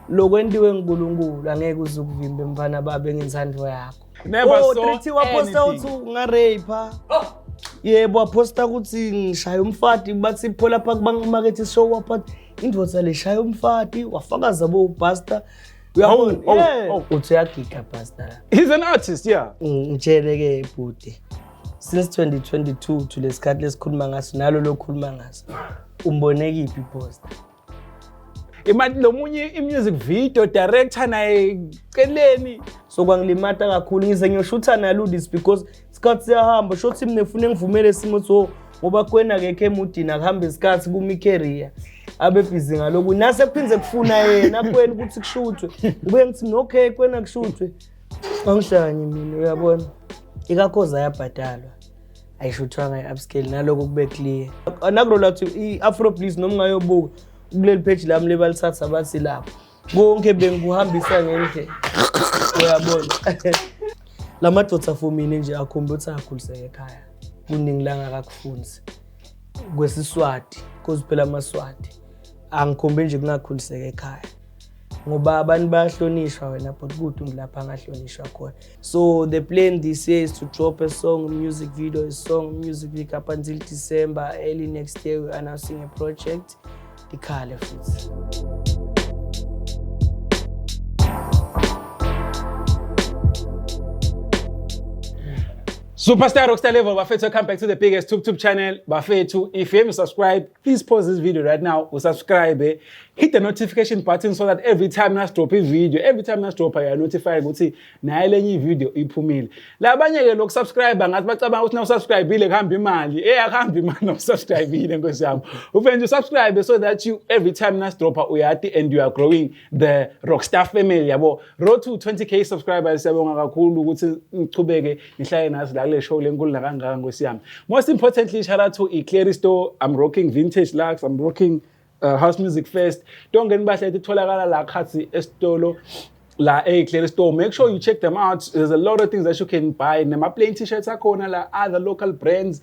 Lokwentiwe nguNkulunkulu angeke uze ukuvimbe mfana babe ngenthando yakho. Never Oh, saw 3T waposta anything. uthi ungarape. Yebo, waposta ukuthi ngishaya umfati, bathi phola lapha kubangimakethe show apha. Indvodza leshaya umfati, wafakaza bo pastor. Uyabona? Oh, oh, Yeah. oh. Uthi uyagiga pastor. He's an artist, yeah. Ngitshele ke bhuti. Since 2022 to lesikhathi lesikhuluma ngaso nalo lokhuluma ngaso. Umbone kiphi poster? Imali lomunye i-music video director naye celeni. So kwangilimata kakhulu, ngize ngiyoshutha naludis because isikhathi siyahamba, shothi mina ngifune ngivumele isimo, so ngoba kwena akekho emudini, akuhambe isikhathi kuma-career abe busy ngalokhu, nase kuphinde kufuna yena kwena ukuthi kushuthwe, ngibuye ngithi mina okay kwena kushuthwe, angihlanye mina, uyabona ikakhoza ayabhadalwa, ayishuthwanga i-upscale, naloko kube clear nakulo lathi i-Afro Bliss, noma ungayobuka kuleli page lami lebalithatha bathi lapho konke bengikuhambisa ngendlela, uyabona. La madoda for mina nje akhombe ukuthi angakhuliseka ekhaya, kuningi la ngakakufunzi kwesiswati, cause phela amaswati angikhombe nje kungakhuliseka ekhaya, ngoba abantu bayahlonishwa wena, but kude lapha angahlonishwa khona. So the plan this year is to drop a song, music video, a song, music video up until December. Early next year we're announcing a project, ikhale futhi. Superstar Rockstar level, bafethu, welcome back to the biggest YouTube channel. Bafethu, if you haven't subscribed, please pause this video right now, usubscribe, hit the notification button so that every time nasi drop a video, every time nasi drop, you are notified ukuthi naye lenye video iphumile. Labanye ke lokhu subscribe ngathi bacabanga ukuthi na usubscribeile kuhamba imali. Akuhamba imali na usubscribeile, nkosi yami. Ufike nje usubscribe so that you every time nasi drop uyati and you are growing the Rockstar family, yabo. Road to 20K subscribers, siyabonga kakhulu ukuthi nichubeke nihlale nathi la kule show lenkulu nakangaka, nkosi yami. Most importantly, shout out to Eclair Store. I'm rocking vintage lux, I'm rocking House Music Fest. Tonke nibahle itholakala la khathi esitolo la e-Eclair Store. Make sure you check them out. There's a lot of things that you can buy. Nama plain t-shirts akhona la, other local brands.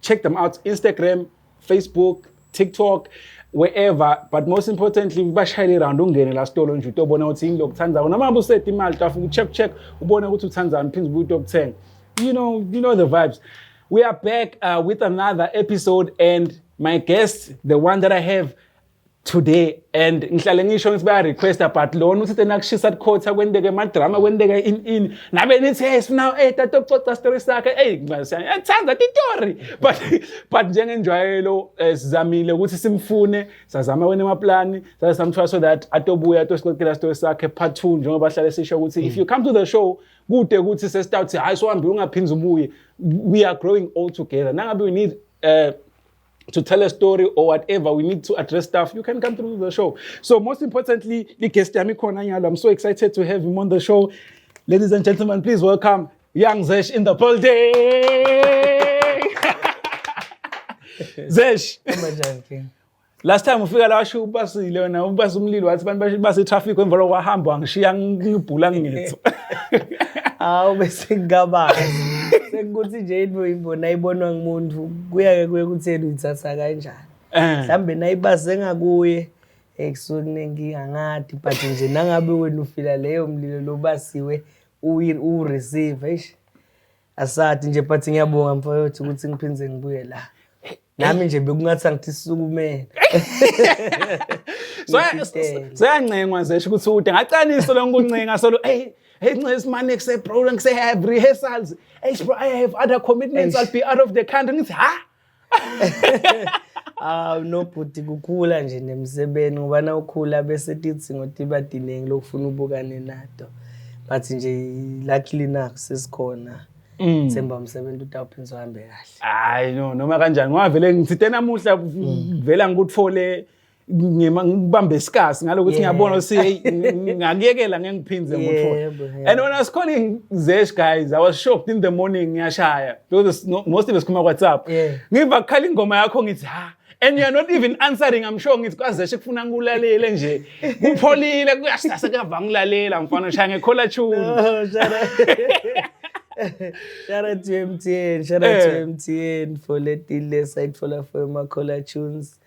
Check them out. Instagram, Facebook, TikTok, wherever. But most importantly, bashayele round ungene la sitolo nje utobona ukuthi yini lokuthandayo. Noma ngabe usethe imali tafu check check ubone ukuthi uthandzani, phinde ubuye utokuthenga. You know the vibes. We are back with another episode, and my guest, the one that I have today, and ngihlale ngisho ngithi baya requesta, but lona uthi nakushisa kukhotha kwenteke emadrama kwenteke in nabe nithi hey sifuna tata ukuxoxa story sakhe, hey ngiyathanda titori, but njengenjwayelo sizamile ukuthi simfune, sazama wena emaplani saze samthola so that atobuya atosixoxela story sakhe part 2, njengoba hlale sisho ukuthi if you come to the show kude ukuthi sesitawuthi hayi sohambe ungaphinzi ubuye. We are growing all together. Nangabe we need to tell a story or whatever, we need to address stuff, you can come through the show. So most importantly, the guest yami khona nyalo, I'm so excited to have him on the show. Ladies and gentlemen, please welcome Young Zesh in the building. Zesh. Kanjani, King? Last time ufika la washo ubasile wena, ubasa umlilo, wathi abantu base traffic emva lokho wahamba wangishiya ngibhula ngitho. Hawu, bese ngingabazi. Sekuthi nje into ibona ibonwa ngumuntu kuya-ke kuye kutheni uyithatha kanjani. Mhlambe nayibase ngakuye kusuke kunenkinga ngadi, but nje nangabe wena ufila leyo mlilo lobasiwe uwu-receive, eish asathi nje, but ngiyabonga mfowethu ukuthi ngiphinde ngibuye la. Nami nje bekungathi angithi sisukumele. So Ngifitele. soyancengwa Zesh ukuthi ude ngaqalisa lo nkuncenga solo, hey hey ncesi mane kuse bro, ngise have rehearsals, hey bro, I have other commitments. Eish. I'll be out of the country. Ngithi ha. Ah no bhuti, kukhula nje nemsebenzi, ngoba nawukhula bese tidzingo tiba tiningi lokufuna ubukane nato, but nje luckily nakho sesikhona, themba umsebenzi utawuphinza uhambe kahle. Hayi no, noma kanjani, ngoba vele ngithite namuhla vela ngikuthole ngima ngibambe isikasi ngalokuthi ngiyabona ukuthi hey ngakuyekela ngeke ngiphindze ngikuthole. Yebo. And when I was calling Zesh, guys, I was shocked in the morning ngiyashaya because no, most of us kuma WhatsApp. Ngiva kukhala ingoma yakho, ngithi ha, and you are not even answering. I'm sure ngithi kwaZesh kufuna ngikulalele nje kupholile kuyasasa kuyava ngilalela mfana shaya nge-caller tune. Oh, shout out. Shout out to MTN. Shout out to MTN for letting less site for for my caller tunes.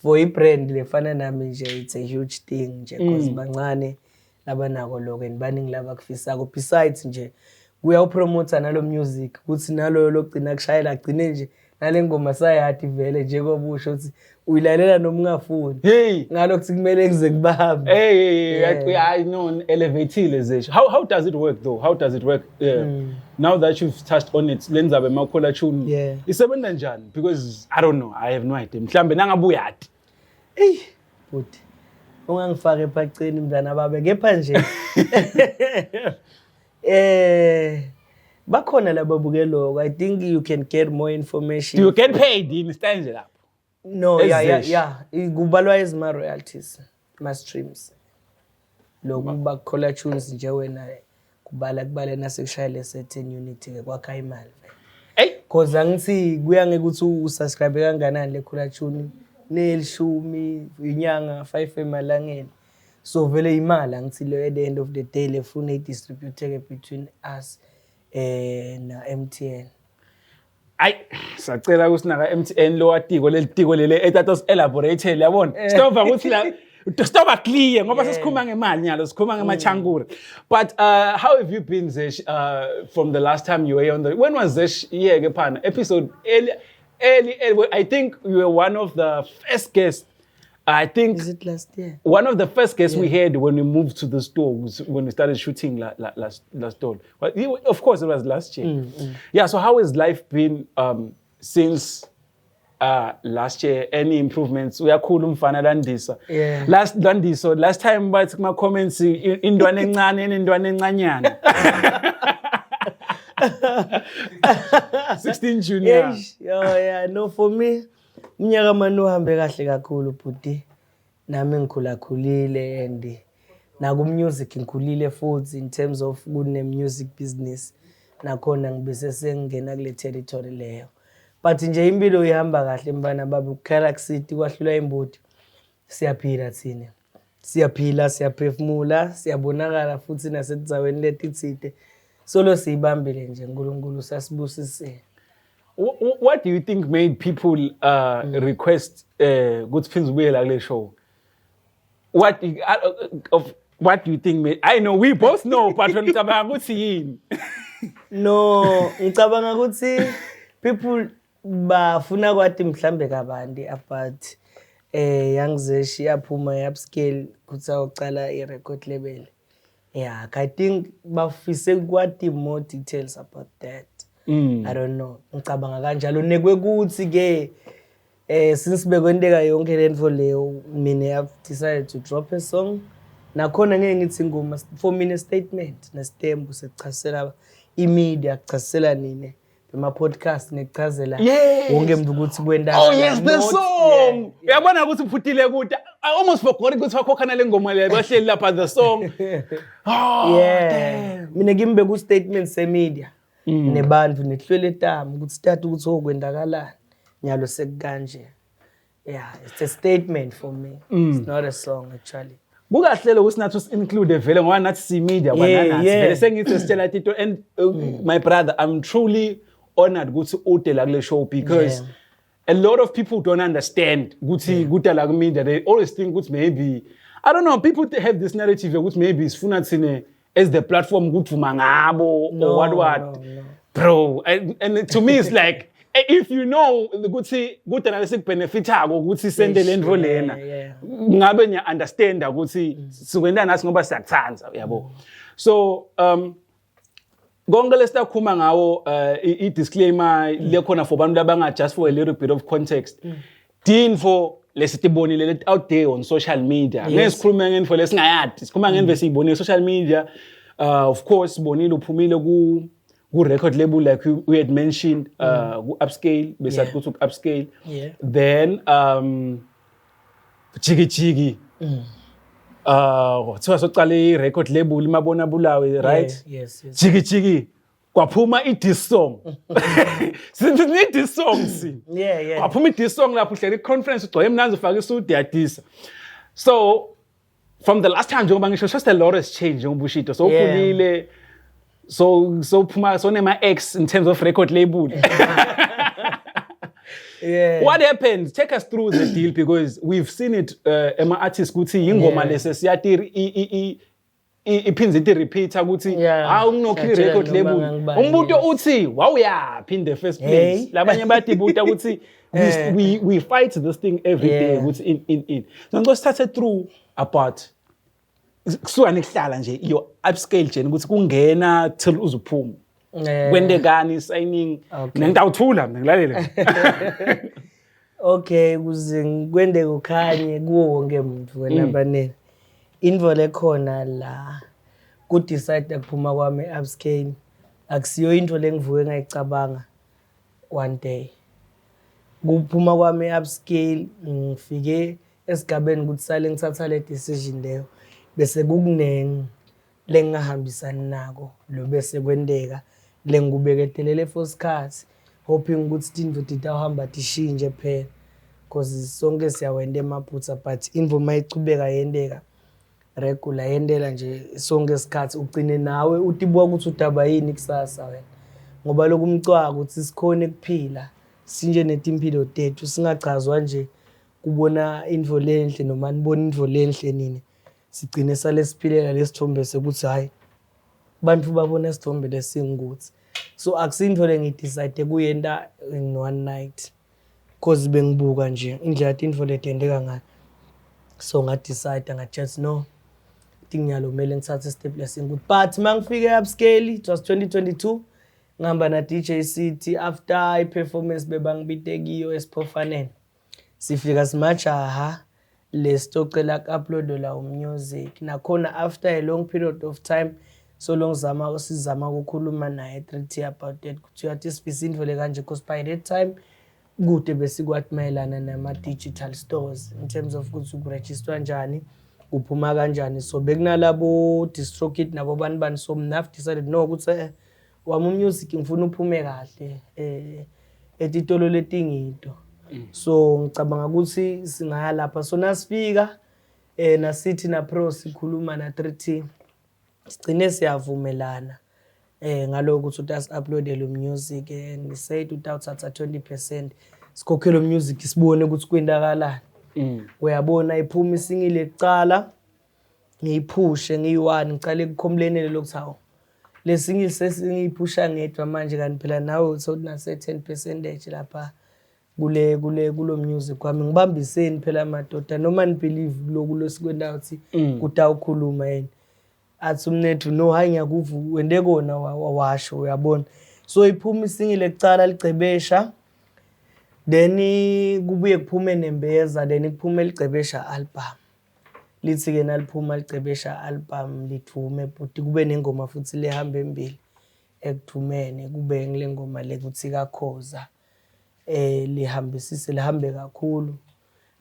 For i-brand lefana nami nje, it's a huge thing nje, because bancane labanako lokho and baningi labakufisako. Besides nje kuyawupromotha nalo music, ukuthi naloyo logcina kushayela agcine nje nale ngoma sayadi vele, njengoba usho ukuthi uyilalela noma ungafuni. Hey. Ngalokhu kumele kuze kubambe. Hey, hey. Yeah. I know, elevateile Zesh. How does it work though? How does it work? Now that you've touched on it, lenzabe ma-caller tune. Isebenza njani? Because I don't know. I have no idea. Mhlambe nangabe uyati. Eyi, bhuti, ungangifaki ephaceni mntana babe, kepha nje bakhona lababuke lokho. I think you can get more information. Do you get paid yini stand nje lapho? No, yeah. Ezizeshi. Yeah, kubalwa ezima royalties, ma streams. Lokhu ba-caller tunes nje wena kubala nasekushayele certain unit ke kwakha imali. Hey. Cause angithi kuya ngekuthi usubscribe kanganani le caller tune, nelishumi inyanga, 5 emalangeni. So vele imali angithi lo at the end of the day lefuna i-distribute between us na MTN. Ayi, sacela kusinaka MTN lo watiko leli tiko leli etatos elaborate, yabona. Stop ukuthi la stop clear ngoba sesikhuluma ngemali nyalo, sikhuluma ngemachankura. But how have you been, Zesh, from the last time you were on the, when was Zesh here ke phana episode early, early, early? I think you were one of the first guests, I think. Is it last year? One of the first guests we had when we moved to the store was when we started shooting last door. Well, of course, it was last year. Yeah. So how has life been since last year? Any improvements? Uyakhula umfana Landisa. Last Landiso, last time bathi kuma comments intwana encane, intwana encanyana. 16 Junior. Eish, oh yeah, no, for me umnyaka manje uhambe kahle kakhulu, bhuti. Nami ngikhula khulile and naku music ngikhulile futhi in terms of kune music business. Nakhona ngibese sengingena kule territory leyo. But nje impilo ihamba kahle mfana babe, ukukhala city kwahlula imbudi. Siyaphila thina. Siyaphila, siyaphefumula, siyabonakala futhi nasedzaweni letitsite. Solo siyibambile nje, uNkulunkulu sasibusisile. What do you think made people request ukuthi phinde ubuye la kule show? Of what do you think made? I know we both know, but wena ucabanga ukuthi yini? No, ngicabanga ukuthi people bafuna kwati mhlambe kabanti about Young Zesh yaphuma upscale kuthi awucala i-record label. Yeah, I think bafise kwati more details about that. I don't know. Ngicabanga kanjalo nekwekuthi ke since bekwenteka yonke lento leyo, mina I've decided to drop a song. Nakhona ngeke ngithi ingoma, for mina statement nestembu sekuchazisela i-media, kuchazisela nine bema podcast, nekuchazela wonke umuntu ukuthi kwenda. Oh yes, the song. Uyabona ukuthi uphutile kude. I almost forgot ukuthi wakhokha nale ngoma le bahleli lapha, the song. Oh, damn. Mina kimi beku statement se-media nebantu nehlwele tami ukuthi start ukuthi okwendakalani nyalo sekukanje. Yeah, it's a statement for me. It's not a song actually. Kukahle lokhu sinathi usi-include vele ngoba nathi si-media kwananathi. Vele sengithi sitshela tito and my brother, I'm truly honored ukuthi ude la kule show because a lot of people don't understand ukuthi kude la ku-media. They always think ukuthi maybe, I don't know, people have this narrative ukuthi maybe sifuna thine as the platform ukudvuma ngabo or what what. No. Bro, and to me it's like if you know ukuthi kude nalesikubenefitako ukuthi sende le nto lena, ngabe niya understand ukuthi sikwenda nathi ngoba siyakuthanda, uyabo. So konke lesitakhuluma ngawo, i-disclaimer lekhona for abantu labanga, just for a little bit of context, tinfo lesitibonile let out there on social media. Ngeke sikhulume ngento lesingayadi, sikhuluma ngento esiyibonile social media. Of course sibonile uphumile ku record label like we had mentioned, ku upscale besathi kuthi ku upscale. Then jiki jiki kuthiwa soqala i-record label imabona bulawe, right? Yeah, yes. Jiki jiki kwaphuma i-diss song. Sine-diss song si. Kwaphuma i-diss song lapho uhleli i-conference, ugcoke emnanzi, ufake isudu, yadisa. So from the last time, njengoba ngisho, just a lot has changed njengoba ushito so ukhulile, so phuma so nema-ex in terms of record label. Yeah. What happened? Take us through the deal, because we've seen it ema artists ukuthi ingoma lese siyatiri iphindze ithi repeat ukuthi hawu, nginokho Ngiyatshela i-record noma label. ngangibani, Umbuto yes. uthi wawuyaphi in the first place? Hey. Labanye bayatibuta ukuthi we fight this thing every day ukuthi in so ngicela sithathe through about kusuka nekuhlala nje your Upscale journey, ukuthi kungena till uzuphuma, kwentekani, signing. Ngitawuthula mina, ngilalele. Okay, kuze kwende kukhanye kuwo wonke umuntu, wena banele into lekhona la ku-decide kuphuma kwami e-Upscale, akusiyo into lengivuke ngayicabanga one day. Kuphuma kwami e-Upscale, ngifike esigabeni ukuthi sale ngithatha le decision leyo, bese kukunengi lengingahambisani nako lo bese kwenteka, lengikubeketelele for isikhathi, hoping ukuthi tintfo titawuhamba tishintshe phela, 'cause sonke siyawenta emaphutha. But intfo mayichubeka yenteka regular, yentela nje sonke isikhathi, ugcine nawe utibuka ukuthi udaba yini kusasa wena, ngoba lokhu umcwaka ukuthi sikhone kuphila sinje netimpilo tethu, singachazwa nje kubona intfo lenhle noma nibona intfo lenhle nini, sigcine sale siphilela lesithombe sekuthi hhayi, bantu babona isithombe lesingukuthi. So akusintfo lengidecide kuyenta in one night, 'cause bengibuka nje indlela tintfo letenteka ngayo. So ngadecide, ngathi no, tinyalo kumele ngithathe step lesingukuthi. But mangifike e-Upscale, it was 2022, ngihamba na DJ City after i-performance bebangibite kiyo esiphofaneni. Sifika simajaha lesitocela ku-uploadela umusic nakhona after a long period of time. So lo ngizama, sizama ukukhuluma naye 3T about that, kuthiwa athi sifisa intfo le kanje, because by that time kude besikwathi mayelana nama-digital stores in terms of ukuthi kurejistwa njani, kuphuma kanjani. So bekunalabo DistroKid nabo bani bani. So mina I've decided no, ukuthi wami umusic ngifuna uphume kahle etitolo letingito. So ngicabanga ukuthi singaya lapha. So nasifika nasithi na pro sikhuluma na 3T, sigcine siyavumelana ngaloko ukuthi utas uploadele music, and said utawuthatha 20%, sikhokhele music, sibone ukuthi kwendakalani. Uyabona, iphuma isingile kucala, ngiyiphushe ngiyi-one, ngicale kucomplainele lokuthi hawu, lesinye sesingiyiphusha ngedwa manje, kanti phela nawe uthola nase 10 percentage lapha kule kulo music wami. Ngibambiseni phela madoda, noma nibelieve kuloku lesikwenda ukuthi kutawukhuluma yena, athi umnethu no, hayi, ngiyakuva, wende kona washo, uyabona. So iphuma isingile kucala licebesha, then kubuye kuphume nembeza, then kuphume licebesha album. Lithi-ke naliphuma licebesha album, lidvume, but kube nengoma futhi lehamba embili ekuthumene, kube ngile ngoma le kuthi kakhoza, lihambisise, lihambe kakhulu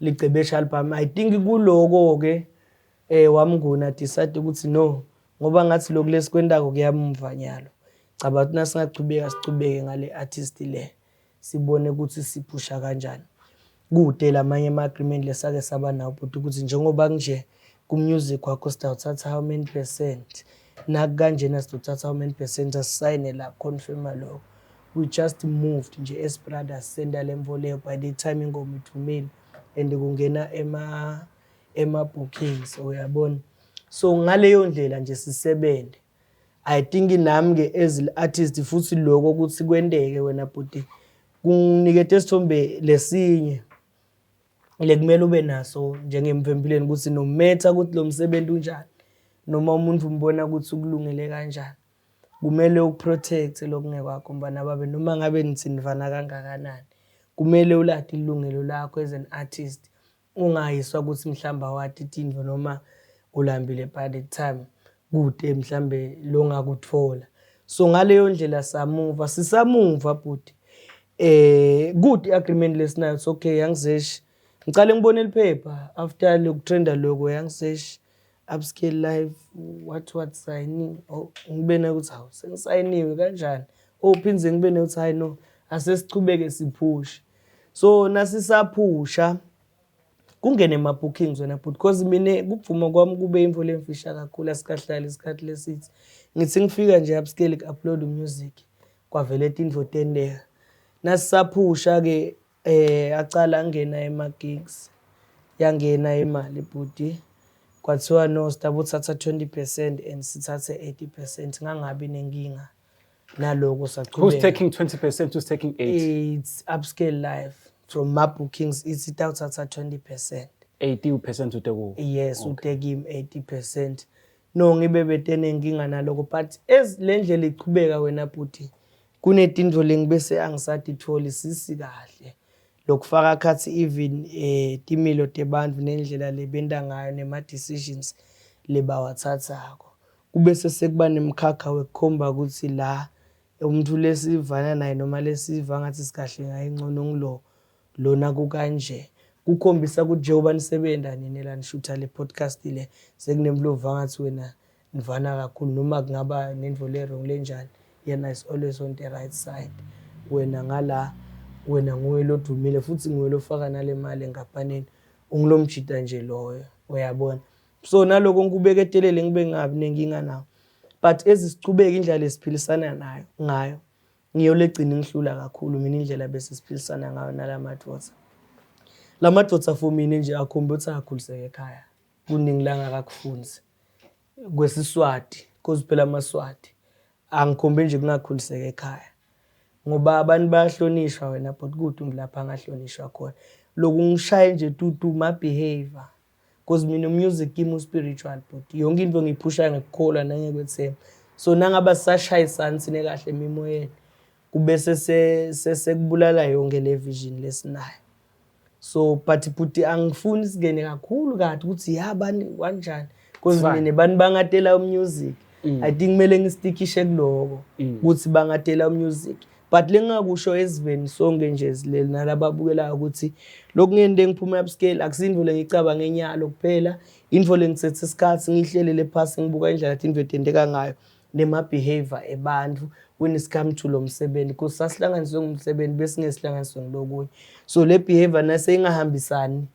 licebesha album. I think kuloko ke wamnguna decide ukuthi no, ngoba ngathi lokhu lesikwendako kuyamva nyalo, cabanga ukuthi nasingachubeka sichubeke ngale artist le, sibone ukuthi siphusha kanjani kude lamanye ama-agreement lesake saba nawo, but ukuthi njengoba nje ku-music wakho sitawuthatha how many percent, nakukanjena sizothatha how many percent, asisayine la, confirma lokho. We just moved nje as brothers, senda le mvo leyo. By the time ingoma ithumile and kungena ema-bookings, uyabona. So ngaleyo ndlela nje sisebenze. I think nami-ke as artist futhi, lokho ukuthi kwenteke wena bhuti kunginikete isithombe lesinye lekumele ube naso njengemvempilweni, ukuthi no matter ukuthi lo msebenzi unjani noma umuntu umbona ukuthi ukulungele kanjani, kumele ukuprotect lokungekwakho mbana babe, noma ngabe nithi nivana kangakanani, kumele ulade ilungelo lakho as an artist, ungayiswa ukuthi mhlawumbe awati tintfo noma ulambile by the time kude mhlambe longakuthola. So ngaleyo ndlela samuva, sisamuva bhuti, good agreement lesinayo. So okay, yangizeshi ngicale ngibone liphepha after lokutrenda lokho, yangizeshi Upscale Live, what signing. Oh, ngibe nokuthi hawu, sengisayiniwe kanjani? Oh, phindze ngibe nokuthi hayi no, asesichubeke siphushe. So nasisaphusha kungene ema-bookings wena bhuti, because mina ukuvuma kwami kube imvo lemfisha kakhulu, asikahlali isikhathi lesithi. Ngithi ngifika nje Upscale ku-upload music, kwavele tintfo tenteka. Nasisaphusha-ke Acala angena ema-gigs, yangena imali bhuti. Kwathiwa no, sitabuthatha 20% and sithathe 80%. Ngangabi nenkinga naloko. Who's Sachubeka. taking 20%? Who's taking 80? It's Upscale Life from ma bookings, ithi itawuthatha 20%. 80% ute kuwo. Yes, ute kimi 80%. No, ngibe bete nenkinga naloko, but as le ndlela ichubeka wena bhuti, kunetintfo lengibese angisatitholi sisi kahle, lokufaka khatsi even timilo tebantfu nendlela lebenta ngayo nema-decisions lebawathathako. Kubese sekuba nemkhakha wekukhomba ukuthi la umuntu lesivana naye noma lesiva ngathi sikahle ngaye ngcono ngilo lona. Kukanje kukhombisa ukuthi njengoba nisebenza nini la, nishutha le podcast le, sekunemlova ngathi wena nivana kakhulu, noma kungaba nendvo le-wrong lenjani, yena is always on the right side. Wena ngala, wena nguwe lodumile futhi nguwe lofaka nale mali enkampanini, ungilomjida nje loyo, uyabona. So naloko ngikubeketelele, ngibe ngabi nenkinga nawo, but ezisichubeka indlela lesiphilisana nayo ngayo ngiyo legcina ngihlula kakhulu mina, indlela bese siphilisana ngayo nalamadoda. Lamadoda for mina nje akhombe ukuthi akakhuliseke ekhaya, kuningi la ngakakufunzi kwesiswati, cause phela amaswati angikhombe nje kungakhuliseka ekhaya, ngoba abantu bayahlonishwa wena, but kude lapha angahlonishwa khona. Loku ngishaye nje tutu ma behavior, cause mina music kimi spiritual, but yonke into ngiyiphusha ngekukholwa nangekwethemba. So nangaba sisashayisana sine kahle emimoyeni, kubese sekubulala yonke le vision lesinayo. So but bhuti, angifuni singene kakhulu kade ukuthi ya bani kanjani, because Fine. mina bani bangatela music, I think kumele ngistikishe kuloko ukuthi bangatela music. But lengingakusho esiveni sonke nje silele nalababukelayo ukuthi lokungento engiphuma Upscale akusinto lengicabanga enyalo kuphela, into lengithethe isikhathi ngihlelele phasi, ngibuka indlela into etendeka ngayo nema-behavior ebantfu when it's come to lo msebenzi, because sasihlanganiswe ngumsebenzi, bese singesihlanganiswe ngilokunye. So le behavior nase ingahambisani,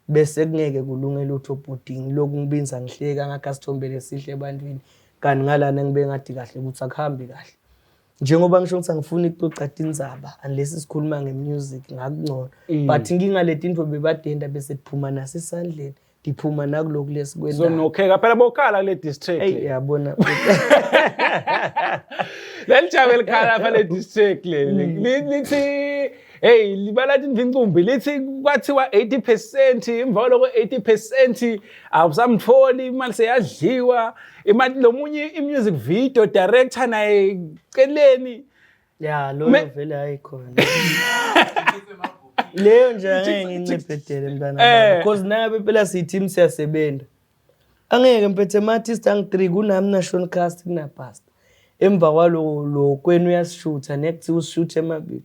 bese kungeke kulunge lutho bhuti. Ngilokhu ngibinza ngihleka ngakha sithombe lesihle ebantwini, kanti ngalana ngibe ngathi kahle ukuthi akuhambi kahle. Njengoba ngisho ukuthi angifuni ukucoca tindzaba unless sikhuluma nge-music, ngakungcono, but ngingaleti intfo bebadenda bese tiphuma nasesandleni, tiphuma nakuloku lesikwendayo. Zonokheka phela bokhala kule district. Eyi, yabona. Leli jabe likhala lapha le district leli. Lithi hey, libala incumbi, lithi kwathiwa 80%, emva kwaloko 80% awusamtholi, imali seyadliwa imali, lomunye i-music video director naye celeni. Ya, loyo vele ayikhona leyo nje, angeke ngincebhedele mntana bami, because nabe phela siyi-team, siyasebenza. Angeke mphethe ama-artist angu-three, kunami na-Sean Cast, kunapastor, emva kwaloko lo kwenu uyasishutha, nekuthiwa usishuthe emabili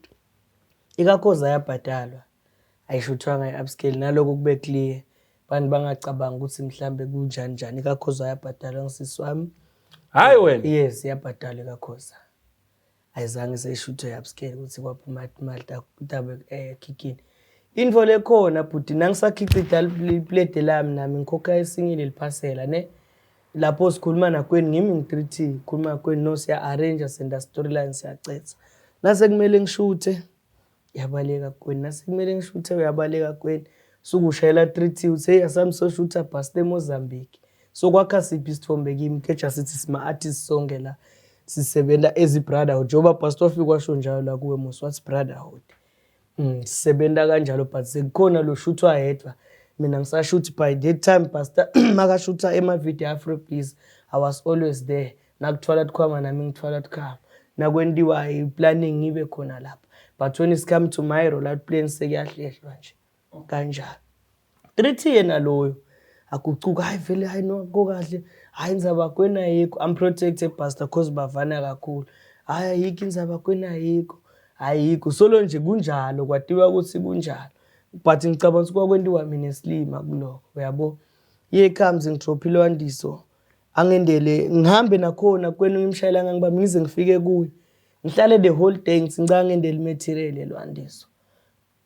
ikakhoza ayabhadalwa, ayishuthwanga i-Upscale. Naloko kube clear, bantu bangacabanga ukuthi mhlambe kunjani njani. Ikakhoza ayabhadalwa ngisisi wami. Hayi wena. Yes, iyabhadalwa ikakhoza, ayizange seyishuthwe i-Upscale ukuthi kwaphuma imali tabe khikini. Info lekhona bhuti, nangisakhicida iplede lami nami ngikhokha esingile liphasela ne lapho sikhuluma nakweni ngimi ngi-3 T, khuluma kweni no, siya-arrange, senda storyline, siyacetha. Nase kumele ngishuthe uyabaleka kweni, nase kumele ngishuthe uyabaleka kweni, sukushayela 3 T uthi hey, asami soshutha bhasta eMozambique. So kwakha siphi isithombe kimi? Keja sithi sima-artist sonke la sisebenza as i-brotherhood, njengoba pastor wafika washo njalo la kuwe mos, wathi brotherhood. Sisebenza kanjalo, but sekukhona lo shuthwa yedwa, mina ngisashuthi. By that time pastor makashutha ema-video Afro Please, I was always there. Nakuthwala tikhwama nami ngithwala tikhwama, nakwentiwa i-planning ngibe khona lapha, but when it's come to my role out plan, sekuyahlehlwa nje kanjalo. 3T yena loyo agucuka, hayi vele, hayi no, akukho kahle, hayi indzaba kwena ayikho. I'm protected pastor cause bavana kakhulu. Hayi, ayikho indzaba kwena, ayikho, ayikho, solo nje kunjalo, kwatiwa ukuthi kunjalo, but ngicabanga ukuthi kwakwentiwa mina esilima kuloko, uyabo. Here comes ngidrophile wandiso, angendele ngihambe nakhona kwenu, ngimshayela ngangibami ngize ngifike kuye, ngihlale the whole day, ngithi ngicanga ngendele imaterial elwandiso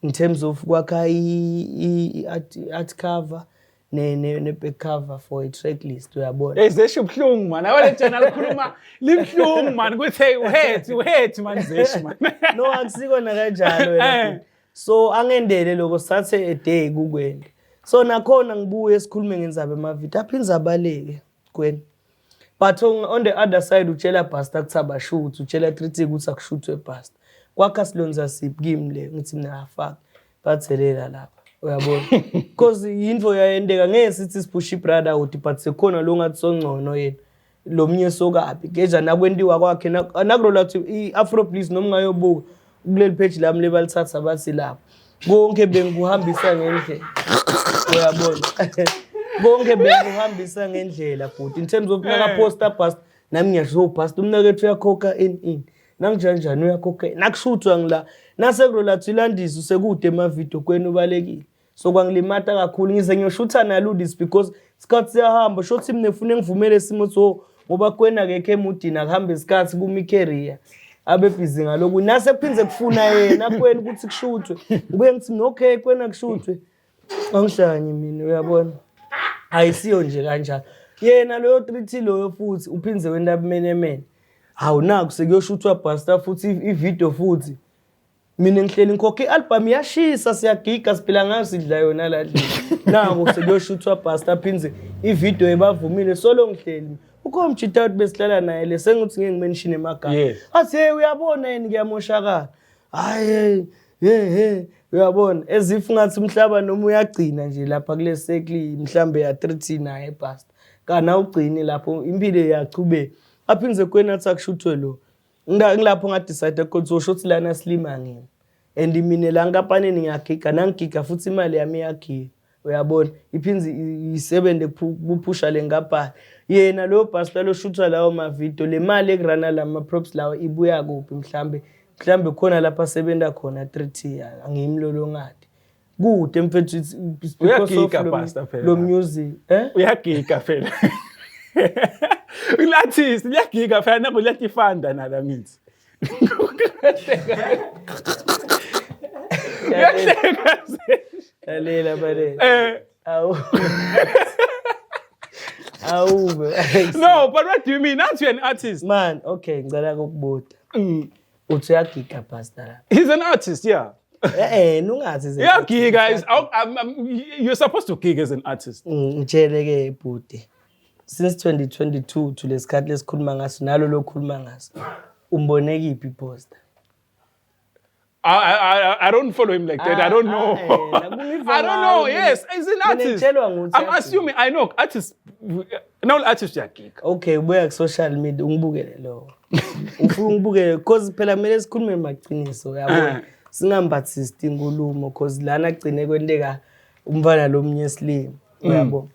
in terms of kwakha i-art cover ne-back cover for i-track list, uyabona. Hey Zeshi, ubuhlungu man. Awale jana likhuluma libuhlungu man, kuthi hey uhethi uhethi man Zeshi man. No, akusikona kanjalo wena. Futhi. So angendele lokho, sithathe a day kukwenda. So nakhona ngibuye sikhulume ngenzaba emavidiyo, aphinde abaleke kweni. But on the other side utshela Buster ukuthi abashuthi, utshela 3T ukuthi akushuthwe Buster. Kwakha silonza siphi kimi le, ngithi mina afaka bathelela lapha, uyabona, because yinto yayendeka. Ngeke sithi siphusha i-brotherhood, but sekukhona lo ngathi songcono yena lo mnye sokabi geja nakwentiwa kwakhe nakulola thi i-Afro Bliss. Noma ungayobuka kuleli page lami lebalithatha bathi lapho konke bengikuhambisa ngendlela, uyabona, konke bengikuhambisa ngendlela. But in terms of nakaposta bust, nami ngiyasho bust umnakethu uyakhokha in nanginjanjani, uyakhokha nakushuthwa ngila nasekulola thi ilandisa usekude emavidiyo kwenu ubalekile. So kwangilimata kakhulu, ngize ngiyoshutha naludis because isikhathi siyahamba. Shothi mina efuna ngivumele isimo, so ngoba kwena akekho emudini, akuhambe isikhathi kuma i-career abe busy ngalokhu nase kuphindze kufuna yena kwena ukuthi kushuthwe. Ngibuye ngithi mina okay, kwena kushuthwe, angihlanye mina, uyabona, ayisiyo nje kanjalo. Yena loyo 3T loyo futhi uphindze wenta bumenemene. Hawu, naku sekuyoshuthwa Buster futhi i-video futhi. Mina ngihleli ngikhokha i-album, iyashisa, siyagiga, siphila ngayo, sidla yona la ndlini. Naku sekuyoshuthwa Buster phindze i-video ebavumile solo ngihleli. Ukhona umjita wathi besihlala naye le, sengithi ngeke ngimention emagama. Athi, "Hey, uyabona yini, kuyamoshakala." Hayi, hey hey, uyabona, as if ngathi umhlaba noma uyagcina nje lapha kule circle mhlambe ya 3T naye Buster. Kana ugcini lapho, impilo iyachubeka. Aphindze kwena athi akushuthwe lo. Ngilapho ngadecide ukuthi usho ukuthi lana silima ngimi and mina la nkampanini ngiyagiga, nangigiga futhi imali yami iyagiga, uyabona, iphindze isebenze kuphusha le nkampani. Yena loyo Buster loshutha lawo mavidiyo, le mali ekurana lama props lawo ibuya kuphi? Mhlambe khona lapho asebenza khona 3T, angiyimlolongadi kude mfethu. It's because of Uyagiga lo- Buster phela. lo music, eh. Uyagiga phela i-artist, liyagiga phela nabo, liyatifanda nala ngithi. Uyahleka. Lalela balele. Awu awube. No, but what do you mean? Aren't you an artist? Man, okay, ngicela ukukubuta. Uthi uyagiga Buster lapha? He's an artist, yeah. Eh, nungathi ze. Uyagiga is you're supposed to gig as an artist. Ngitshele ke bhuti, since 2022 to lesikhathi lesikhuluma ngaso nalo lokhuluma ngaso, umbone kiphi iposter? I don't follow him like that. I don't know. Ah, eh, nakungiva I don't know. ngayo. Yes, he's an Mina artist. ngitshelwa ngukuthi I'm uyagiga. assuming I know artists. No artist uyagiga. Okay, ubuya ku-social media ungibukele lo ufuna ungibukele, cause phela kumele sikhulume maqiniso, uyabona, singambathisi inkulumo, cause lana gcine kwenteka umfana lomunye esilimi, uyabo.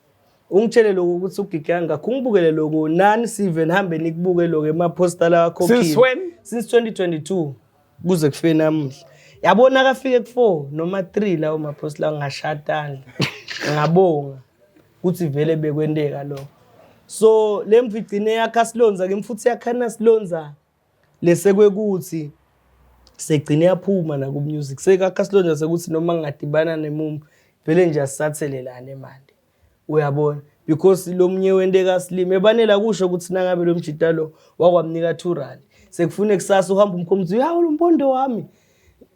Ungitshele lokho ukuthi ugige kangakho, ungibukele lokho nani sive, nihambe nikubuke lokho emaposta la akhokhile. Since when? Since 2022 kuze kufike namuhla, yabona, akafike ku-4 noma 3 lawo mapost lawo, ngashatandla ngabonga ukuthi vele bekwenteka lokho. So le mvu igcine yakha silonza kimi futhi, yakhana silonza lesekwekuthi segcine yaphuma naku-music, sekakha silonza sekuthi noma ngingadibana nemumbu vele nje asisathelelane manje, uyabona, because lo munye wenteka silime ebanela kusho ukuthi nangabe lo mjita lo wakwamnika 2 rand, sekufune kusasa uhamba umkhomzi, uyawu lo mbondo wami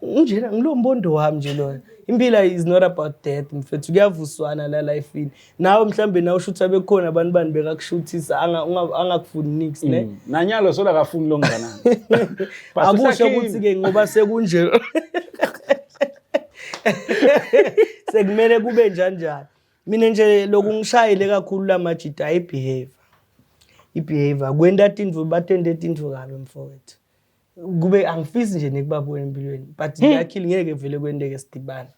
njena, ngilo mbondo wami nje lona. Impilo is not about death mfethu, kuyavuswana la lifini. Nawe mhlambe nawe ushutha bekhona abantu bani bekakushuthisa angakufuni nix ne. Nanyalo sola akafuni lo nganani. But Akusho usakhile. ukuthi-ke ngoba sekunje sekumele kube njanjani. Mina nje lokhu ngishayile kakhulu la majita, i-behavior kwenta tintfo, batente tintfo kabi mfowethu, kube angifisi nje nekubabona empilweni, but luckily ngeke vele kwenteke sidibane,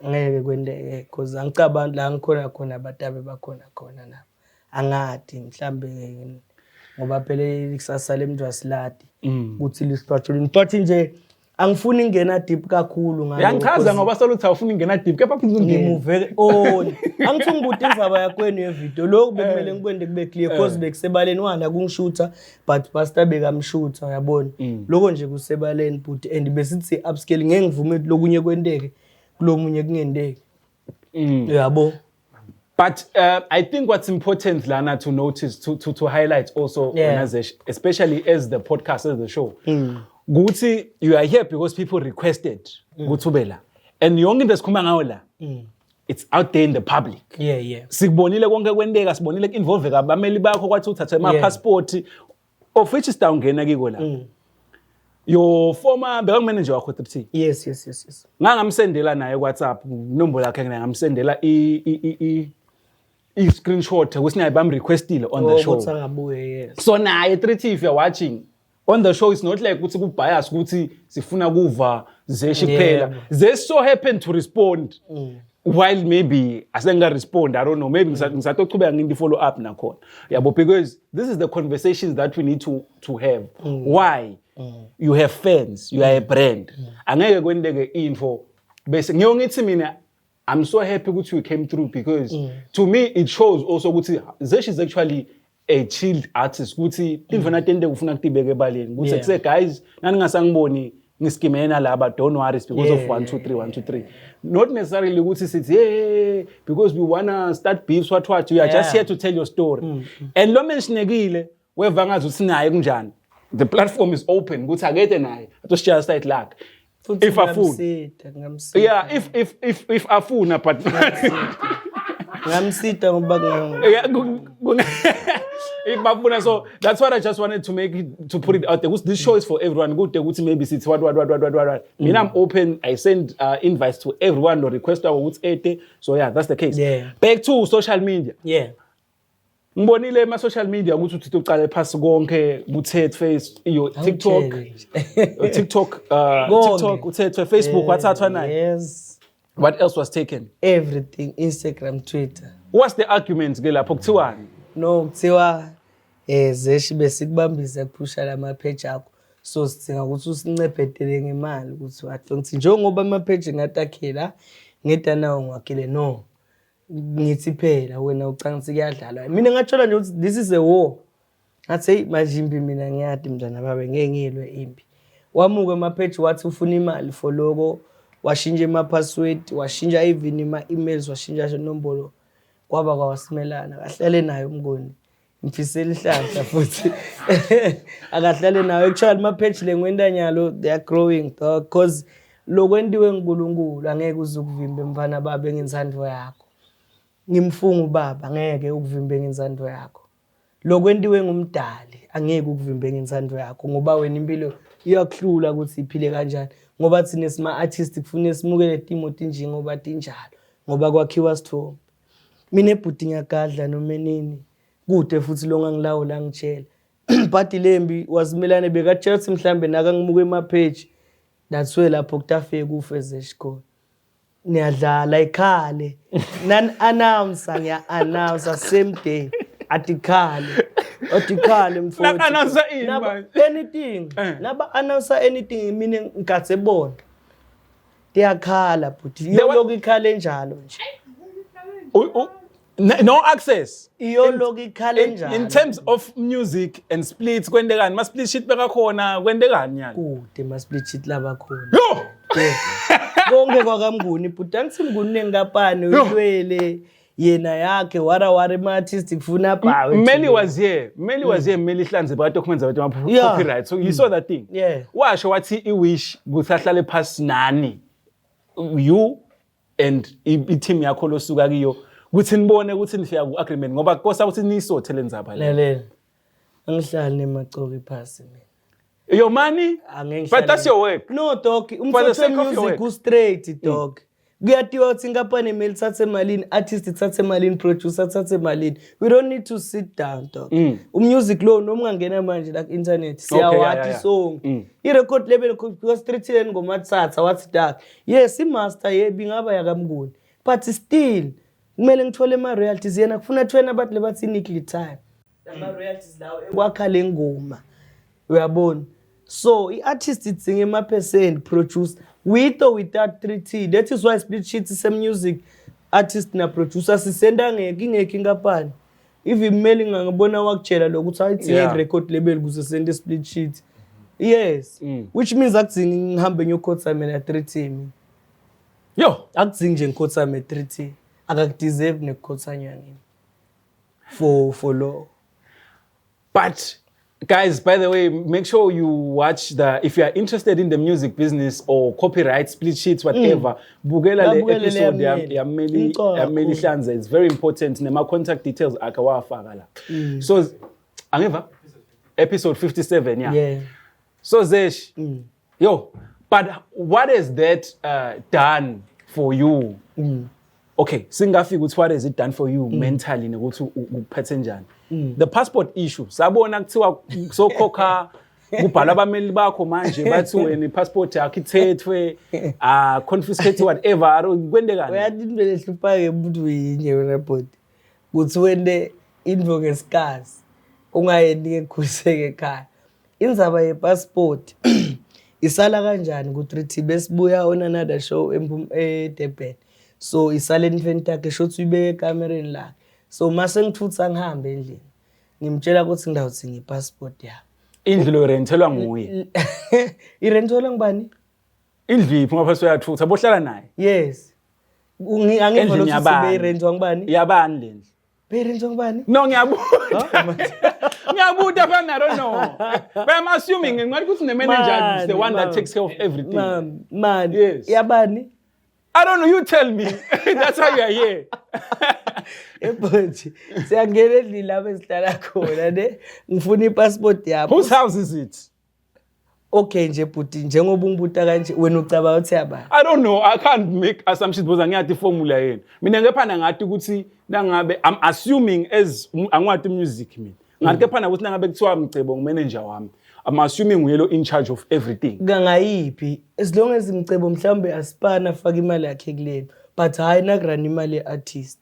ngeke kwenteke, cause angicabangi la ngikhona khona batabe bakhona khona nabo, angadi mhlambe, ngoba phela ikusasa lemntu asiladi ukuthi lisiphatheleni, but nje angifuni ingena deep kakhulu ngalokho, Uyangichaza 'cause ngoba solo uthi awufuni ingena deep kepha phinde ungene. Ngimuve on angithi ngibuta indzaba yakwenu yevideo, lokhu bekumele ngikwende kube clear, cause bekusebaleni wala kungishutha, but pastor bekamshutha, uyabona, lokho nje kusebaleni but and besithi upscale, ngeke ngivume ukuthi lokunye kwenteke kulomunye kungenteki, uyabo. But I think what's important, Lana, to notice, to highlight also, Nazesh, especially as the podcast, as the show, Guti, you are here because people requested ukuthi ube la. And yonke into esikhuluma ngayo la, it's out there in the public. Sikubonile konke kwenteka, sibonile ku-involve abameli bakho, kwathi uthathe ama-passport, of which sitawungena kiko la. Your former bekangu-manager wakho 3T. Yes. Ngangamsendela naye ku-WhatsApp inombolo yakhe, naye ngamsendela i-screenshot ukuthi naye bam-requestile on the Oh, show. ukuthi angabuye, yes. So naye 3T, if you're watching on the show, it's not like ukuthi ku-bias ukuthi sifuna kuva Zeshi kuphela. Zeshi so happen to respond while maybe asenga-respond, I don't know, maybe ngisatochubeka nginto follow up nakhona, yabo, because this is the conversations that we need to have. Why you have fans, you are a brand, angeke kwenteke info bese ngiyo ngithi mina I'm so happy ukuthi you came through, because to me it shows also ukuthi Zesh is actually a chilled artist, ukuthi imvo natente ufuna kutibeka ebaleni ukuthi kuse guys, naningasangiboni ngiskimena laba, don't worry, it's because of 1 2 3 1 2 3, not necessarily ukuthi sithi hey, because we wanna start beefs, what what. You are just here to tell your story, and lo mentionekile weva ngazi ukuthi naye kunjani, the platform is open ukuthi akete naye atositshela side lakhe Futhi if afuna. ngingamsida, ngingamsida. Yeah, if afuna, but Ngingamsida ngoba Yeah, if bafuna. So that's what I just wanted to make it, to put it out there, because this show is for everyone. Kude ukuthi maybe sithi what what what what what what. Mina I'm open. I send invites to everyone no request ukuthi ete. So yeah, that's the case. Back to social media. Ngibonile ema social media ukuthi uthi uqale phasi konke kuthethe face your TikTok, Awutshele. your TikTok, Konke. TikTok uthethwe, Facebook wathathwa naye. Yes. What else was taken? Everything, Instagram, Twitter. What's the argument ke lapho, kuthiwani? No, kuthiwa Zeshi, besikubambisa kuphusha lama page akho. So sidinga ukuthi usincephetele ngemali ukuthi wathi ngithi njengoba ama page ngatakhela ngeda nawo ngiwakhile, no. Ngithi phela wena ucanga ukuthi kuyadlalwa. Mina ngathola nje ukuthi this is a war. Ngathi hey, manje impi mina ngiyadi mntana babe, ngeke ngilwe impi. Wamuka ama-page, wathi ufuna imali for loko, washintsha ama-password, washintsha even ama-emails, washintsha inombolo, kwaba kwawasimelana. Kahlale naye umngoni, ngifisela ihlahla futhi akahlale nayo. Actually ama-page le ngiwenta nyalo, they are growing dog, cause lokwentiwe nguNkulunkulu angeke uze ukuvimbe, mfana babe, ngensandvo yakho. Ngimfunga ubaba, ngeke ukuvimbe ngensandvo yakho. Lokwentiwe ngumdali angeke ukuvimbe ngensandvo yakho, ngoba wena impilo iyakuhlula ukuthi iphile kanjani, ngoba thina sima-artist kufune simukele timo tinjengoba tinjalo, ngoba kwakhiwa sithombe. Mina ebhuti ngiyagadla noma enini, kude futhi lo ngangilawula angitshela but lembi wazimelane bekatshela ukuthi mhlambe nakangimuka ema-page, that's where lapho kutafike kufe Zesh khona. Niyadlala ikhale nani-announcer, ngiya-announcer same day, atikhale atikhale mfowethu. Nak-announcer ini manje? Anything. Eh. Naba-announcer anything, mina ngigadze bona tiyakhala bhuti. Iyoloku ikhale njalo nje. No access. Iyoloku ikhale njalo. In terms of music and splits, kwentekani ma split sheet bekakhona, kwentekani nyalo? Kude ma-split sheet labakhona. Yo. Yeah. Konke kwakaMnguni bhuti, angithi Mnguni nenkampani uyilwele yena yakhe wara wara, ema-artist kufuna abhawe. Meli was here. Meli was here. Meli Hlanze ba documents about copyright. So you saw that thing. Yeah. Washo wathi i-wish ukuthi ahlale phasi nani. You and i-team yakho losuka kiyo ukuthi nibone ukuthi nifika ku-agreement, ngoba kosa ukuthi nisothe lenzaba le. Lalela, angihlali nemacoki phasi mina. Your money? Angeke. But that's your work. No dog, For the umthetho sake of your music work. u-straight dog. Kuyatiwa ukuthi inkampani emele ithathe malini, artist ithathe malini, producer ithathe malini. We don't need to sit down dog. Umusic lo noma ungangena manje la ku-internet, siyawati sonke. I-record label, because 3 ngoma thatha wathi dark. Yes, i-master yebo ingaba yakaMnguni. But still kumele ngithole ama-royalties, yena kufuna thwena abantu lebathi inikli time. Ama-royalties lawo ekwakha le ngoma. Uyabona, so i-artist idzinga ema-percent, producer with or without 3T. That is why split sheet se-music, artist na-producer sisenda ngekho ingekho inkampani. Even mmeli ngangibona wakutshela lokuthi ayidzinge record label ukuze sende split sheet, yes. Which means akudzingi ngihambe ngiyokhotha mina 3T mina. Yo. Akudzingi nje ngikhothame 3T, akakudeserve nekukhothanywa ngimi for lo. But Guys, by the way, make sure you watch the, if you are interested in the music business or copyright, split sheets, whatever, bukela le Babukele le episode yaMmeli. yaMmeli Imcoka yaMmeli kakhulu. Hlanza. It's very important. Nema contact details akhe wafaka la. So angiva? Episode 57, yeah. So Zesh, yo, but what has that done for you? Okay, singafika ukuthi what has it done for you mentally nokuthi ukuphethe njani. The passport issue, sabona kuthiwa sokhokha, kubhalwa abameli bakho manje, bathi wena i-passport yakho ithethwe, confiscate, whatever. Kwendekani? Uyathi into lehlupha-ke umuntu yinye wena bhodi, kuthi wente intfo ngesikazi ungayendi ngekhuliseke ekhaya. Indzaba yepassport isala kanjani ku-3T? Besibuya on another show eDurban, so isala entfweni takhe, shothi uyibeke ekamereni lakhe. So mase ngithutha ngihambe endlini, ngimtshela ukuthi ngidawudzinga ipassport yami. Indlu lo rentelwa nguye? Irentwelwa ngubani? Indlu yiphi ngapha uyathutha bohlala naye? Yes. Angiva Endlini lokuthi yabani? beyirentwa ngubani. Yabani le ndlu? Beyirentwa ngubani? No, ngiyabuta. Ngiyabuta phana, I don't know. But I'm assuming ngathi ukuthi ne-manager is the one that Man, takes care of everything. Man, man. Yes. Yabani? I don't know, you tell me. That's how you are here. Ebhothi siyangena endlini lapho esihlala khona ne, ngifuna ipassport yami. Whose house is it? Okay nje bhuti, njengoba ungibuta kanje, wena ucabanga ukuthi yabani? I don't know. I can't make assumptions because angiyathi formula yenu. Mina ngephana ngathi ukuthi nangabe, I'm assuming as angiwathi music mina. Ngathi kephana ukuthi nangabe kuthiwa Mcebo ngumanager wami, I'm assuming uyelo in charge of everything. Kangayiphi, as long as Mcebo mhlawumbe asipana afake imali yakhe kulelo, but hhayi nakurana imali ye-artist.